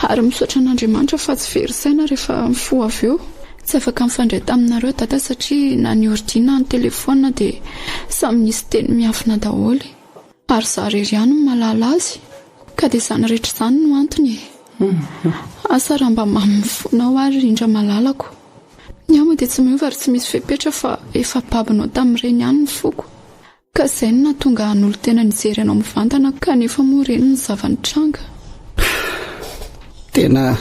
Ary misaotra an'Andriamanitra fa tsy very saina rehefa mifoha avy eo. Tsy afaka nifandray taminareo Dada satria na ny ordi na ny telefaonina dia samy nisy teny miafina daholo. Ary izaho irery ihany no mahalala azy. Ka dia izany rehetra izany no antony e. Asa raha mba mamin'ny fonao ary Rindra malalako. Ny ahy moa dia tsy miova ary tsy misy fepetra fa efa babonao tamin'ireny ihany ny foko. Ka izay no nahatonga ahy hanolo-tena nijery anao mivantana kanefa moa ireny ny zava-nitranga. Tena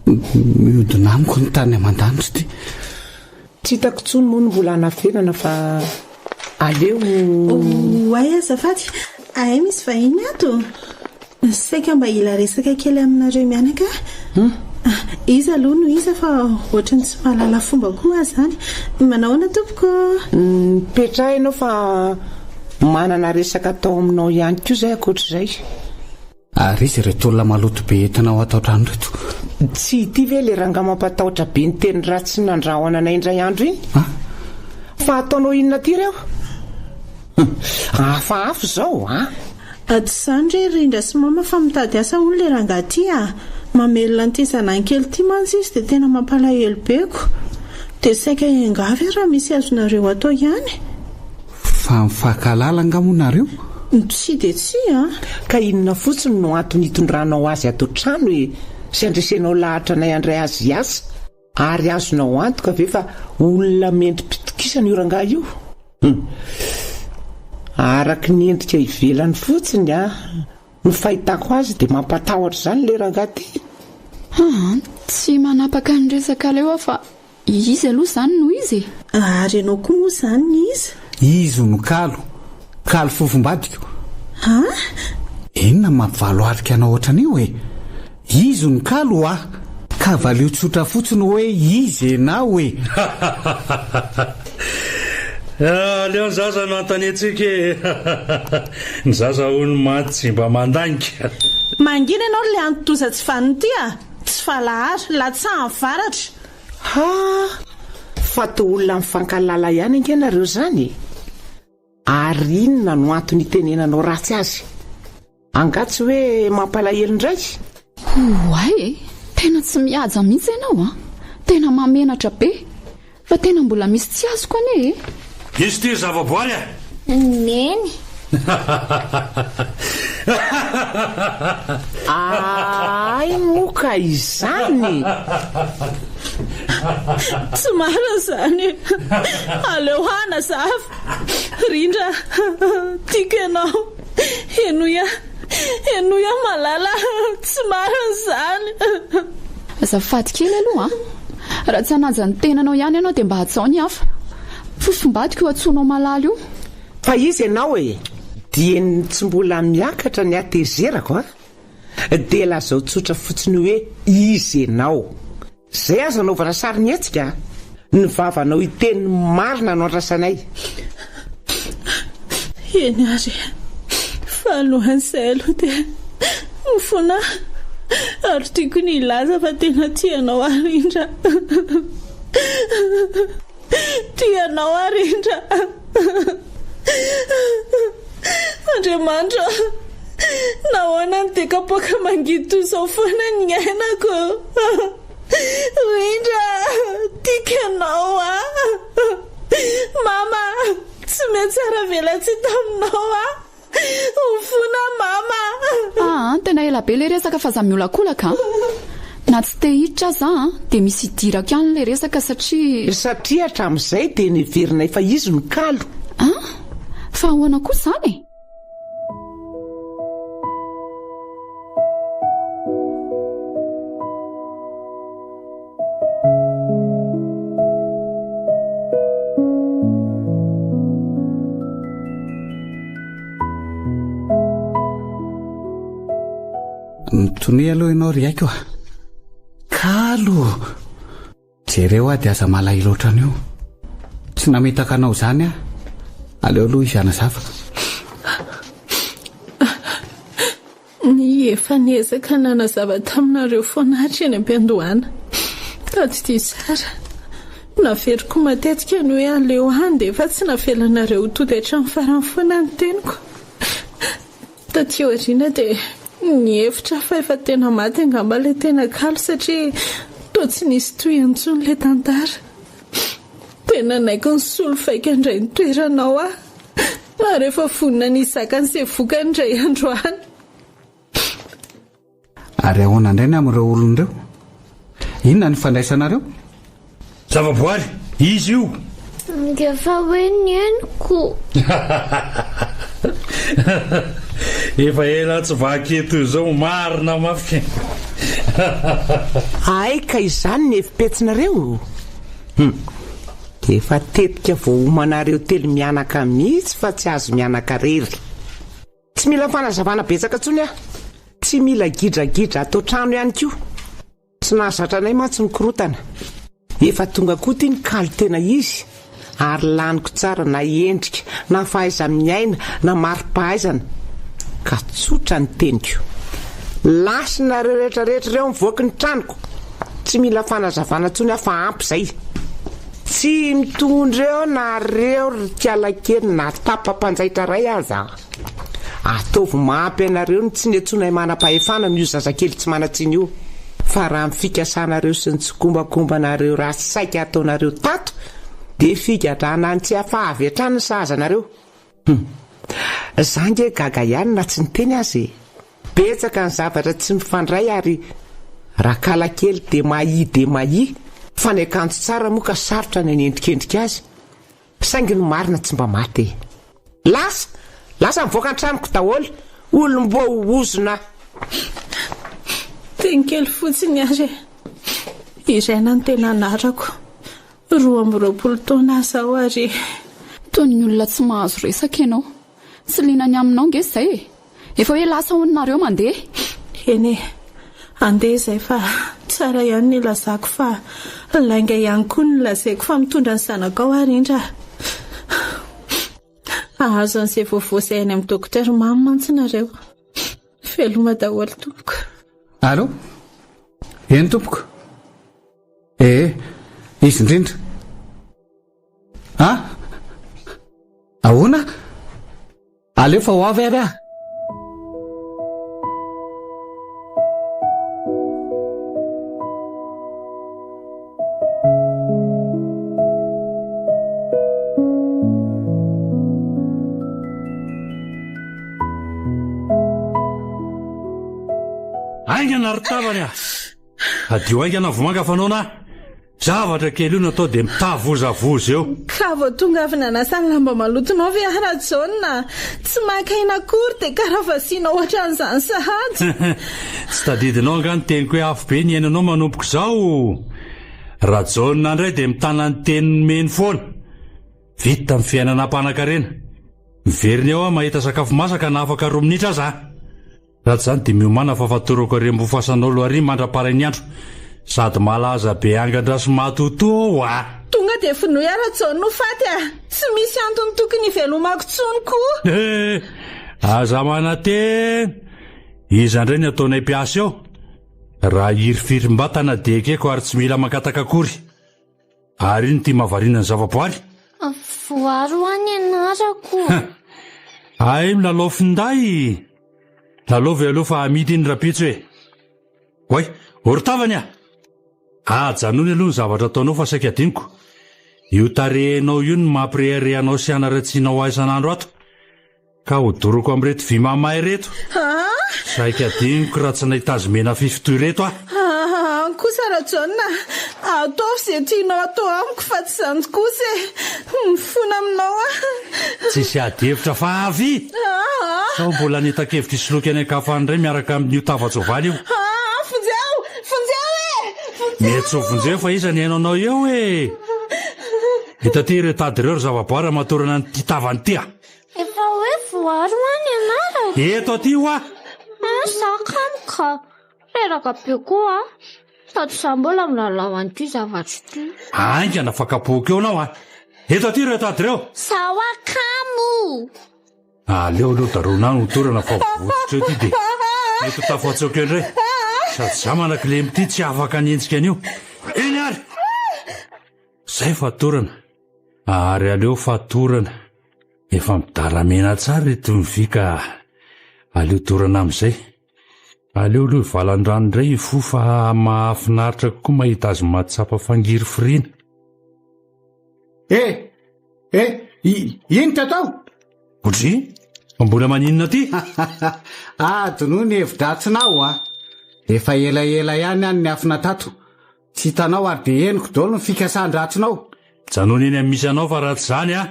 mihodina amiko ny tany aman-danitra ity. Tsy hitako intsony moa ny mbola hanafenana fa aleo. Oay azafady, ahay misy vahiny ato. Saika mba hila resaka kely aminareo mianaka aho. Iza aloha no iza fa ohatran'ny tsy mahalala fomba koa aho izany. Manao ahoana tompoko? Mipetraha ianao fa manana resaka atao aminao ihany koa izay ankoatr'izay. Ary iza ireto olona maloto be entinao ato an-trano ireto? Tsy ity ve ilay rangahy mampatahotra be niteny ratsy nandrahona anay indray andro iny? Fa ataonao inona aty ireo? Hafahafa izao an! Tsy izany re ry Rindra sy Mama fa mitady asa hono ilay rangahy ity a! Mamelona an'ity zanany kely ity mantsy izy dia tena mampalahelo be ko! Dia saika hiangavy aho raha misy azonareo atao ihany. Fa mifankahalala angaha moa nareo? Tsia dia tsia a! Ka inona fotsiny no antony hitondranao azy ato an-trano e? Sy andresenao lahatra anay handray azy hiasa? Ary azonao antoka ve fa olona mendri-pitokisana io rangahy io? Hum. Araka ny endrika ivelany fotsiny an, ny fahitako azy dia mampatahotra izany ilay rangahy ity. Aa, tsy manapaka ny resaka aleo aho fa izy aloha izany no izy e! Ary ianao koa moa izany ny iza? Izy no kalo. Kalo fofombadiko. An? Inona no mampivalo alika anao ohatran'io e? Izy no kalo oa! Ka valio tsotra fotsiny hoe izy enao e! Aleo ny zaza no anontaniantsika e! Ny zaza hono maty tsy mba mandainga. Mangina ianao ry le anti-doza tsy vanona ity a! Tsy valahara, latsahan'ny varatra! Ha! Fa toa olona mifankahalala ihany ange nareo izany e! Ary inona no antony itenenanao ratsy azy? Angaha tsy hoe mampalahelo indray? Oay e! Tena tsy mihaja mihitsy ianao an! Tena mahamenatra be! Fa tena mbola misy tsy azoko anie e! Izy ity ry zavaboary a! Neny. Ahay moa ka izany! Tsy marina izany e! Aleo hanazava! Rindra, tiako ianao. Henoy ahy, henoy aho malala, tsy marina izany. Azafady kely aloha an! Raha tsy hanaja ny tenanao ihany ianao dia mba hajao ny hafa. Fofombadiko io antsoinao malala io. Fa iza ianao e? Dieny tsy mbola miakatra ny hatezerako an! Dia lazao tsotra fotsiny hoe iza ianao. Zay aza anaovana sarimihetsika a! Ny vavanao hiteny ny marina no andrasanay. Eny ary e! Fa alohan'izay aloha dia mifona ary tiako ny hilaza fa tena tia anao aho Rindra. Tia anao aho Rindra. Andriamanitra ô! Nahoana no dia kapoaka mangidy toy izao foana ny ainako? Rindra, tiako ianao a! Mama, tsy mety tsara velatsihy taminao aho. Mifona mama. Aa tena ela be le resaka fa za miolakolaka an! Na tsy te hiditra aza an dia misy hidirako ihany le resaka satria. Satria hatramin'izay dia neverinay fa izy no kalo. An! Fa ahoana kosa izany e? Mitonia aloha ianao ry aiko a! Kalo! Jereo aho dia aza malahelo ohatran'io. Tsy namitaka anao izany aho. Aleo aloha izy hanazava. Ny efa niezaka nanazava taminareo foana hatreny am-piandohana. Tadidio tsara. Naveriko matetika ny hoe aleo handeha fa tsy navelanareo ho tody hatramin'ny farany foana ny teniko. Taty aoriana dia nihevitra aho fa efa tena maty angamba ilay tena kalo satria toa tsy nisy tohiny intsony ilay tantara. Dia nanaiky nisolo vaika indray ny toeranao aho ary efa vonona ny hizaka an'izay vokany indray andro any. Ary ahoana indray ny amin'ireo olona ireo? Inona no ifandraisanareo? Zavaboary, izy io! Efa hoe ny henoko. Efa ela tsy vaky eto izao, marina mafy. Hay ka izany ny hevi-petsinareo? Hum. Efa tetika voaomanareo telo mianaka mihitsy fa tsy azo mianaka rery. Tsy mila fanazavana betsaka intsony aho. Tsy mila gidragidra ato an-trano ihany koa. Tsy nahazatra anay mantsy ny korontana. Efa tonga koa ity ny kalo tena izy ary laniko tsara na endrika na fahaiza-miaina na mari-pahaizana ka tsotra ny teniko. Lasinareo rehetra rehetra ireo mivoaky ny tranoko. Tsy mila fanazavana intsony aho fa ampy izay. Tsy mitondra eo nareo ry kialakely na tapa-panjaitra iray aza. Ataovy mahampy anareo ny tsy niantsoanay manam-pahefana amin'io zazakely tsy manan-tsiny io. Fa raha ny fikasanareo sy ny tsikombakombanareo ratsy saika hataonareo tato dia figadrana any Tsiafahy avy hatrany ny sahaza anareo. Hum. Za nge gaga ihany na tsy niteny aza e. Betsaka ny zavatra tsy mifandray ary rakalakely dia mahia dia mahia fa ny akanjo tsara moa ka sarotra ny hanendrikendrika azy saingy ny marina tsy mba maty e! Lasa! Lasa mivoaka ny tranoko daholo! Olom-boaozona! Teny kely fotsiny ary e! Irena no tena anarako. 22 taona aho izao ary. Toy ny olona tsy mahazo resaka ianao. Tsy liana ny aminao nge izay e! Efa hoe lasa hono nareo mandeha. Eny e, andeha izay fa tsara ihany ny ilazako fa lainga ihany koa ny nolazaiko fa mitondra ny zanakao aho rindra a! Hahazo an'izay vaovao izay any amin'ny docteur Mamy mantsy nareo. Veloma daholo tompoko. Allô? Eny tompoko. Ee, izy indrindra. Ah? Ahoana? Aleo fa ho avy ary aho. Haingana ry tavany a! Hadio haingana vomanga fanaona a! Zavatra kely io no atao dia mitavozavoza eo. Ka vao tonga avy nanasa ny lamba malotonao ve aho Rajaona? Tsy maka aina akory dia karaha vasianao ohatran'izany sahady. Tsy tadidinao angaha ny teniko hoe afobe ny iainanao manomboka izao? Rajaona indray dia mitana ny teny nomeny foana. Vita ny fiainana mpanankarena. Miverina eo aho mahita sakafo masaka na afaka roa minitra aza. Raha tsy izany dia miomàna fa fatorako ary ambofasanao loharia mandra-parain'ny andro. Sady malaza be angandra sy matotoa aho a! Tonga dia vonoy aho Rajaona ho faty a! Tsy misy antony tokony hivelomako intsony koa! He! Aza manantena! Iza indray ny ataonay mpiasa eo? Raha hirifirim-batana dia ekeko ary tsy mila mangataka akory. Ary ino ity mahavariana ny zavaboary? Voaro hoa ny anarako. Hay milalao finday! Lalaovy aloha fa amidy iny rapitso e! Oay, oro tavany ah! Ajanony aloha ny zavatra ataonao fa saika adinoko. Io tarehinao io no mampirehareha anao sy hanaratsianao ahy isan'andro ato. Ka hodorako amin'ireto vy mamay ireto. Saika adinoko raha tsy nahita azy mena fify toy ireto aho. Aa kosa Rajaona a! Ataovy izay tianao atao amiko fa tsy izany kosa e! Mifona aminao aho. Tsisy ady hevitra fa avia! Sao mbola nitan-kevitra hisoloky any an-kafa any indray miaraka amin'io tava-tsoavaly io. Aa vonjeo! Vonjeo e! Vonjeo! Mety tsy ho vonjeo fa iza ny haino anao eo e! Hita aty ireo tady ireo ry zavaboary hamatorana an'ity tavany ity a! Efa hoe voaro hoa ny anarako. Eto aty hoa! Ah, za kamo ka. Reraka be koa aho. Sady za mbola milalao an'ity zavatra ity. Haingana fa kapohiko eo anao a! Eto aty ireo tady ireo! Zaho akamo! Aleo aloha daroana any ho torana fa votsotra eo ity dia mety ho tafatsoaka eo indray. Sady za mana-kilemy ity tsy afaka hanenjika an'io. Eny ary! Zay fatorana. Ary aleo fatorana. Efa midala-mena tsara ito ny vy ka aleo dorana amin'izay. Aleo aloha hivalan-drano indray hifoha fa mahafinaritra kokoa mahita azy mahatsapa fangirifiriana. Eh! Eh! Ino ty atao? Odry! Mbola maninona aty? Adinoy ny hevi-dratsinao a! Efa elaela ihany aho no niafina tato. Tsy hitanao ary dia henoko daholo ny fikasan-dratsinao. Janony eny amin'ny misy anao fa raha tsy izany a!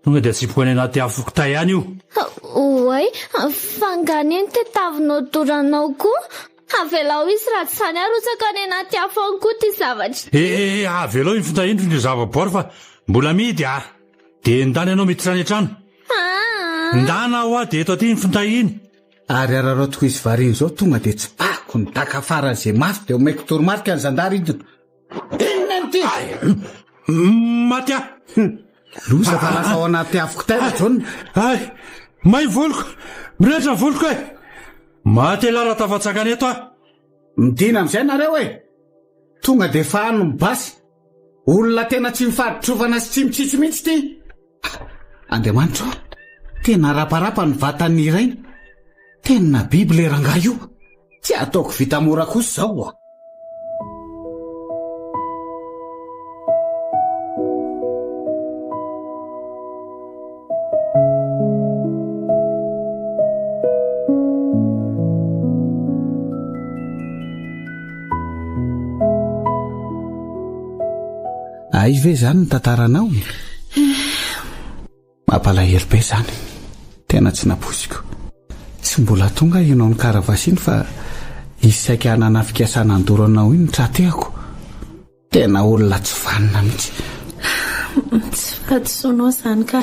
Tonga dia atsipiko any anaty afo kitay any io. Oay, fa angaha anie ny tetavinao doranao koa? Avelao izy raha tsy izany arotsaka any anaty afo any koa ity zavatra ity. Eh eh, avelao iny finday iny ry zavaboary fa mbola amidy ah! Dia ndana ianao miditra any an-trano. Aa! Ndana hoa dia eto aty iny finday iny. Ary araraotiko izy variana izao tonga dia tsipahako ny daka faran'izay mafy dia omeko toromarika ny zandary hidina. Inona ity? Maty aho! Loza fa lasa ao anaty afo kitay Rajaona. Hay! May ny voloko! Mirehitra ny voloko e! Maty elah raha tafatsangana eto aho! Midina amin'izay nareo e! Tonga dia fahano ny basy. Olona tena tsy mifaditrovana sy tsy mitsitsy mihitsy ity. Andriamanitra o! Tena raparapa ny vatan'ny Iraina. Tena biby le rangahy io. Tsy ataoko vita mora kosa izao a! Hay ve izany ny tantaranao? Mampalahelo be izany. Tena tsy nampoiziko. Tsy mbola tonga ianao nikaravasy iny fa izy saika hanana fikasana handoro anao iny ny tra-tehako. Tena olona tsy vanona mihitsy. Tsy fahadisoanao izany ka.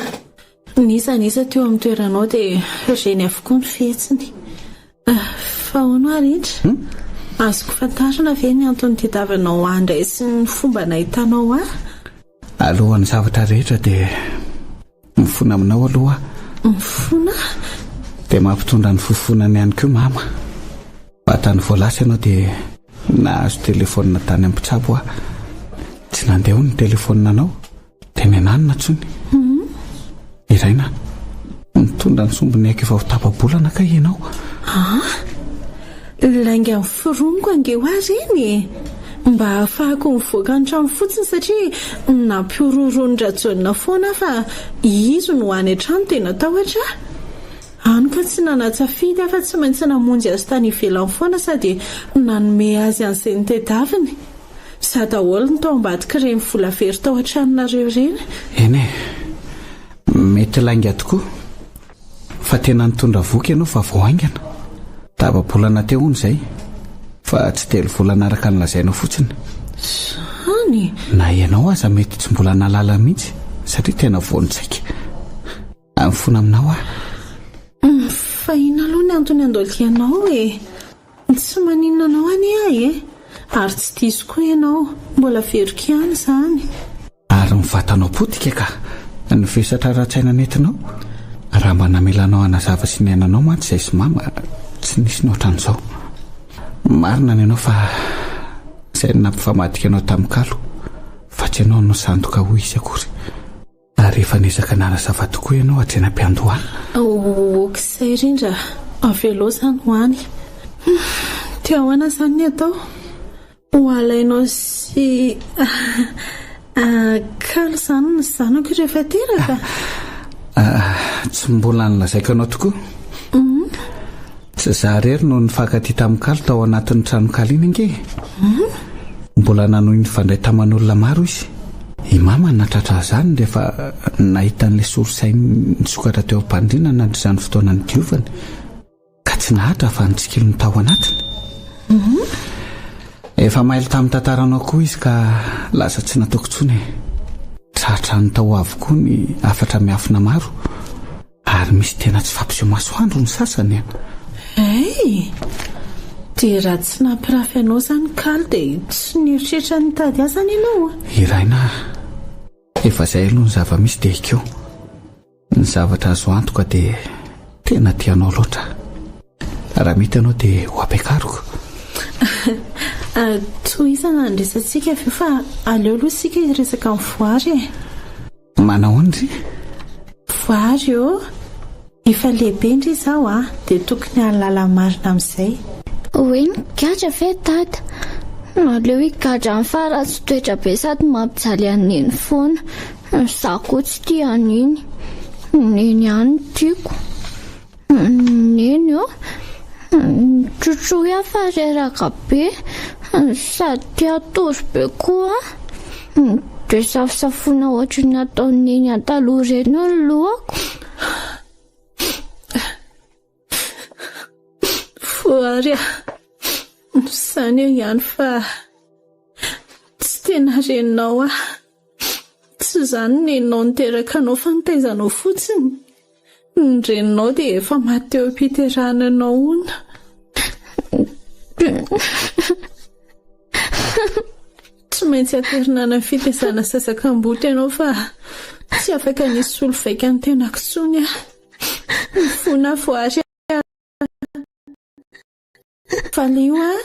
N'iza n'iza teo amin'ny toeranao dia reny avokoa ny fihetsiny. Fa ahoana hoa Rindra? Azoko fantarina ve ny antony nitadiavanao ahy indray sy ny fomba nahitanao ahy? Alohan'ny zavatra rehetra dia mifona aminao aloha aho. Mifona? Dia mampitondra ny fofonany ihany koa mama. Vatany vao lasa ianao dia nahazo telefaonina tany amin'ny mpitsabo aho. Tsy nandeha hono ny telefaoninanao. Dia nenanina tsony. Iraina, nitondra ny sombiny aiko efa ho tapa-bolana kay ianao. Ah! Lainga noforoniko ange ho ahy ireny e! Mba hahafahako mivoaka ny trano fotsiny satria nampihorohoron-dRajaona foana aho fa izy no any an-trano dia natahotra aho. Hany ka tsy nanan-tsafidy aho fa tsy maintsy namonjy azy tany ivelany foana sady nanome azy an'izay notedaviny. Za daholo no tao ambadik'ireny vola very tao an-tranonareo ireny. Eny e! Mety lainga tokoa fa tena nitondra voky ianao fa vao haingana. Tapa-bolana teo hono izay fa tsy telo volana araka ny lazainao fotsiny. Izany? Na ianao aza mety tsy mbola nahalala mihitsy satria tena vao nitsaika. Mifona aminao aho. Fa inona aloha ny antony andohalianao e? Tsy maninona anao anie aho e! Ary tsy diso koa ianao, mbola veriko ihany izany. Ary ny vatanao potika ka! Ny vesatra ara-tsaina nentinao? Raha mba namelanao hanazava sy niainanao mantsy izay sy mama, tsy nisy ny ohatran'izao. Marina ny anao fa izay no nampifamadika anao tamin'i Kalo, fa tsy ianao no sandoka ho izy akory. Ary efa niezaka nanazava tokoa ianao hatreny am-piandohana. Ok izay rindra, avelao izany ho any. Dia ahoana izany ny atao? Ho alainao sy Kalo izany ny zanako rehefa teraka? Tsy mbola nolazaiko anao tokoa. Tsy izaho irery no nifankatia tamin'i Kalo tao anatin'ny tranonkala iny ange e! Mbola nanohy nifandray taman'olona maro izy. I Mama no nahatratra izany rehefa nahita an'ilay solosainy nisokatra teo am-pandriana nandritra izany fotoana nidiovany, ka tsy naharitra fa nitsikilo ny tao anatiny. Efa mailo tamin'ny tantaranao koa izy ka lasa tsy nataoko intsony e! Tratrany tao avokoa ny hafatra miafina maro. Ary misy tena tsy fampiseho masoandro ny sasany an! Hay! Dia raha tsy nampirafy anao izany Kalo dia tsy nieritreritra nitady azy izany ianao? I Raina a! Efa izay aloha ny zava-misy dia ekeo. Ny zavatra azo antoka dia tena tia anao loatra. Raha mety ianao dia ho ampiakariko. Tohizana ny resatsika avy eo fa aleo aloha isika hiresaka amin'ny Voary e. Manahoana ndry? Voary ô! Efa lehibe ndry izao a, dia tokony hahalala ny marina amin'izay. Hoe nigadra ve dada? Aleo higadra any fa ratsy toetra be sady mampijaly an'i Neny foana. Izaho koa tsy tia an'iny. Neny ihany no tiako. Neny ô, trotroy aho fa reraka be sady te hatory be koa aho. Dia safosafoina ohatry ny ataon'i Neny taloha ireny ny lohako. Voary a, izany eo ihany fa tsy tena reninao aho. Tsy izany ny neninao niteraka anao fa nitaiza anao fotsiny. Ny reninao dia efa maty teo am-piterahana anao hono. Tsy maintsy aterina any amin'ny fitaizana zaza kamboty ianao fa tsy afaka ny hisolo vaika ny tenako intsony aho. Mifona voary aho. Valio aho.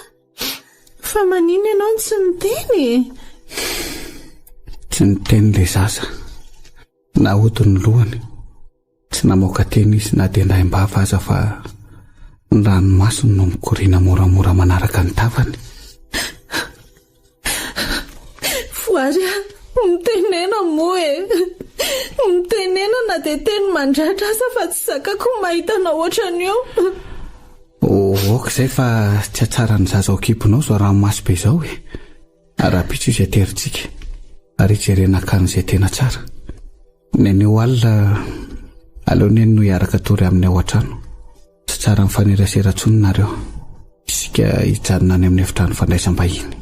Fa maninona ianao no tsy miteny e? Tsy niteny ilay zaza. Nahodiny ny lohany. Tsy namoaka teny izy na dia indraim-bava aza fa ny ranomasony no mikoriana moramora manaraka ny tavany. Voary a! Mitenena moa e! Mitenena na dia teny mandratra aza fa tsy zakako ny mahita anao ohatran'io. Aoka izay fa tsy hatsara ny zaza ao an-kibonao izao ranomaso be izao e! Rahampitso izy aterintsika ary hijerena akany izay tena tsara. Ny anio alina, aleo neny no hiaraka hatory aminy ao an-trano. Tsy tsara mifanerasera intsony nareo. Isika hijanona any amin'ny efitrano fandraisam-bahiny.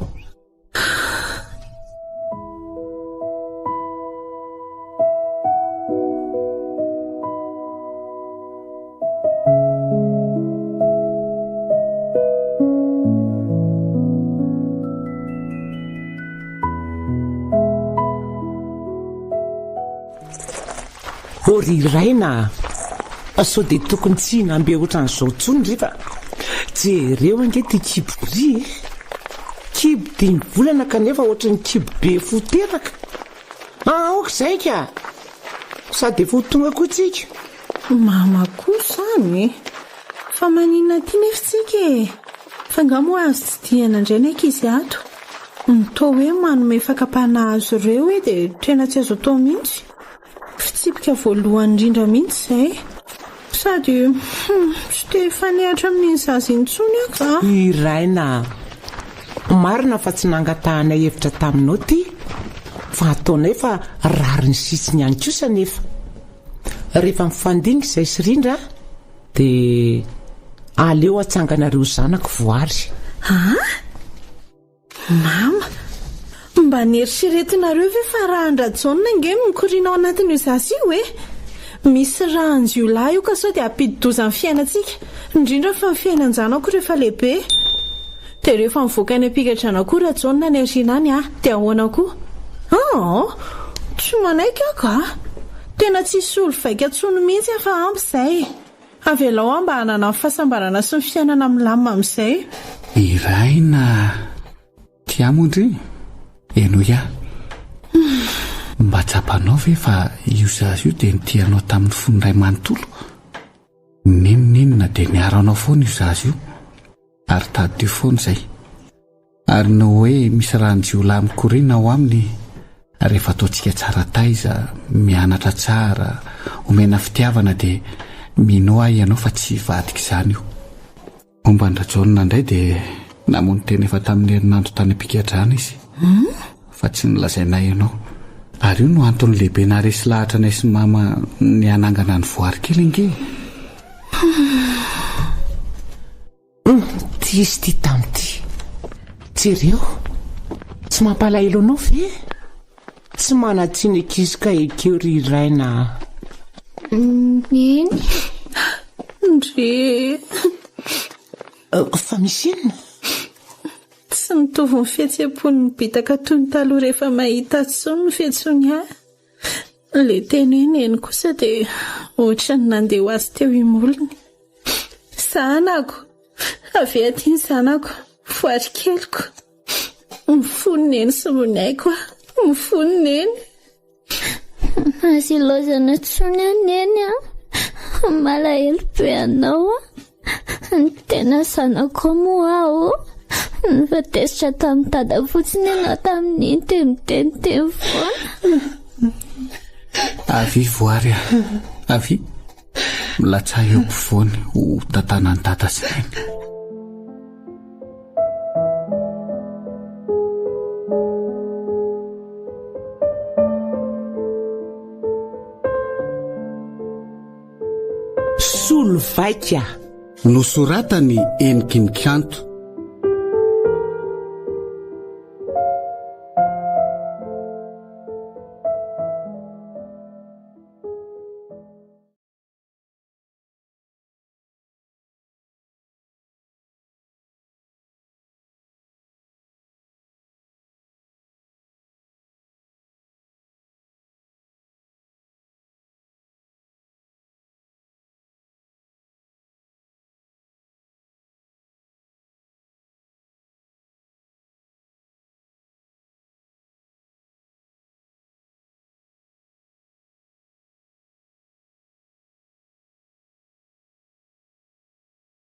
Ô ry Raina a! Sao dia tokony tsy hinam-be ohatran'izao intsony ry fa jereo ange ity kibo ity e! Kibo dimy volana kanefa ohatran'ny kibo be fo teraka. Aoka izay ka! Sady efa ho tonga koa tsika. Mama koa izany e! Fa maninona aty nefa tsika e? Fa nga moa azo tsidihana indray ny ankizy ato? Ny toa hoe manome fakam-panahy azy ireo hoe dia tena tsy azo atao mihitsy. Fitsipika voalohany indrindra mihitsy izay. Sady hum, tsy te hifanehatra amin'iny zaza iny intsony aho ka. I Raina a! Marina fa tsy nangatahanay hevitra taminao ity, fa ataonay fa rariny sisiny ihany kosa anefa. Rehefa mifandinika izay sy Rindra dia aleo atsanganareo zanako voary. Aa! Mama! Mba neritreretinareo ve fa raha an-dRajaona ange no mikoriana ao anatin'io zaza io e? Misy raha an-jiolahy io ka sao dia hampidi-doza ny fiainantsika, indrindra fa ny fiainan-janako rehefa lehibe. Dia rehefa mivoaka any am-pigadrana koa Rajaona any aoriana any ah, dia ahoana koa? Aa! Tsy manaiky aho ka! Tena tsy hisolo vaika intsony mihitsy aho fa ampy izay e! Avelao aho mba hanana ny fahasambarana sy ny fiainana milamina amin'izay. I Raina tia moa ndry? Henoy ahy. Mba tsapanao ve fa io zaza io dia nitia anao tamin'ny fony iray manontolo? N'inon'inona dia miaro anao foana io zaza io. Ary tadidio foana izay. Ary ny hoe misy ràn-jiolahy mikoriana ao aminy rehefa ataontsika tsara taiza, mianatra tsara, omena fitiavana dia minoa ahy ianao fa tsy hivadika izany io. Momba an-dRajaona indray dia namono tena efa tamin'ny herinandro tany am-pigadrana izy fa tsy nolazainay ianao. Ary io no antony lehibe naharesy lahatra anay sy mama ny hanangana ny voary kely ange e. Hum, ty izy ty tamin'ity. Jereo, tsy mampalahelo anao ve? Tsy manan-tsiny ankizy ka ekeo ry Raina a. Neny. Ndry. Fa misy inona? Tsy mitovy ny fihetseham-pon'ny bitaka toy ny taloha rehefa mahita intsony ny fiantsoany ahy. Ilay teny hoe neny kosa dia ohatran'ny nandeha ho azy teo imolony. Zanako! Avia aty ny zanako, voary keliko. Mifono neny sy moniaiko aho, mifono neny. Aza ilaozana intsony aho neny a. Malahelo be anao aho. Ny tena zanakao moa aho. Fa tezitra tamin'i dada fotsiny ianao tamin'iny dia miteniteny foana. Avia voary a. Avia. Milatsaha eo ampovoany ho tantanan'i dada sy neny. Solovaika. Nosoratan'i Eniky Ny Kanto.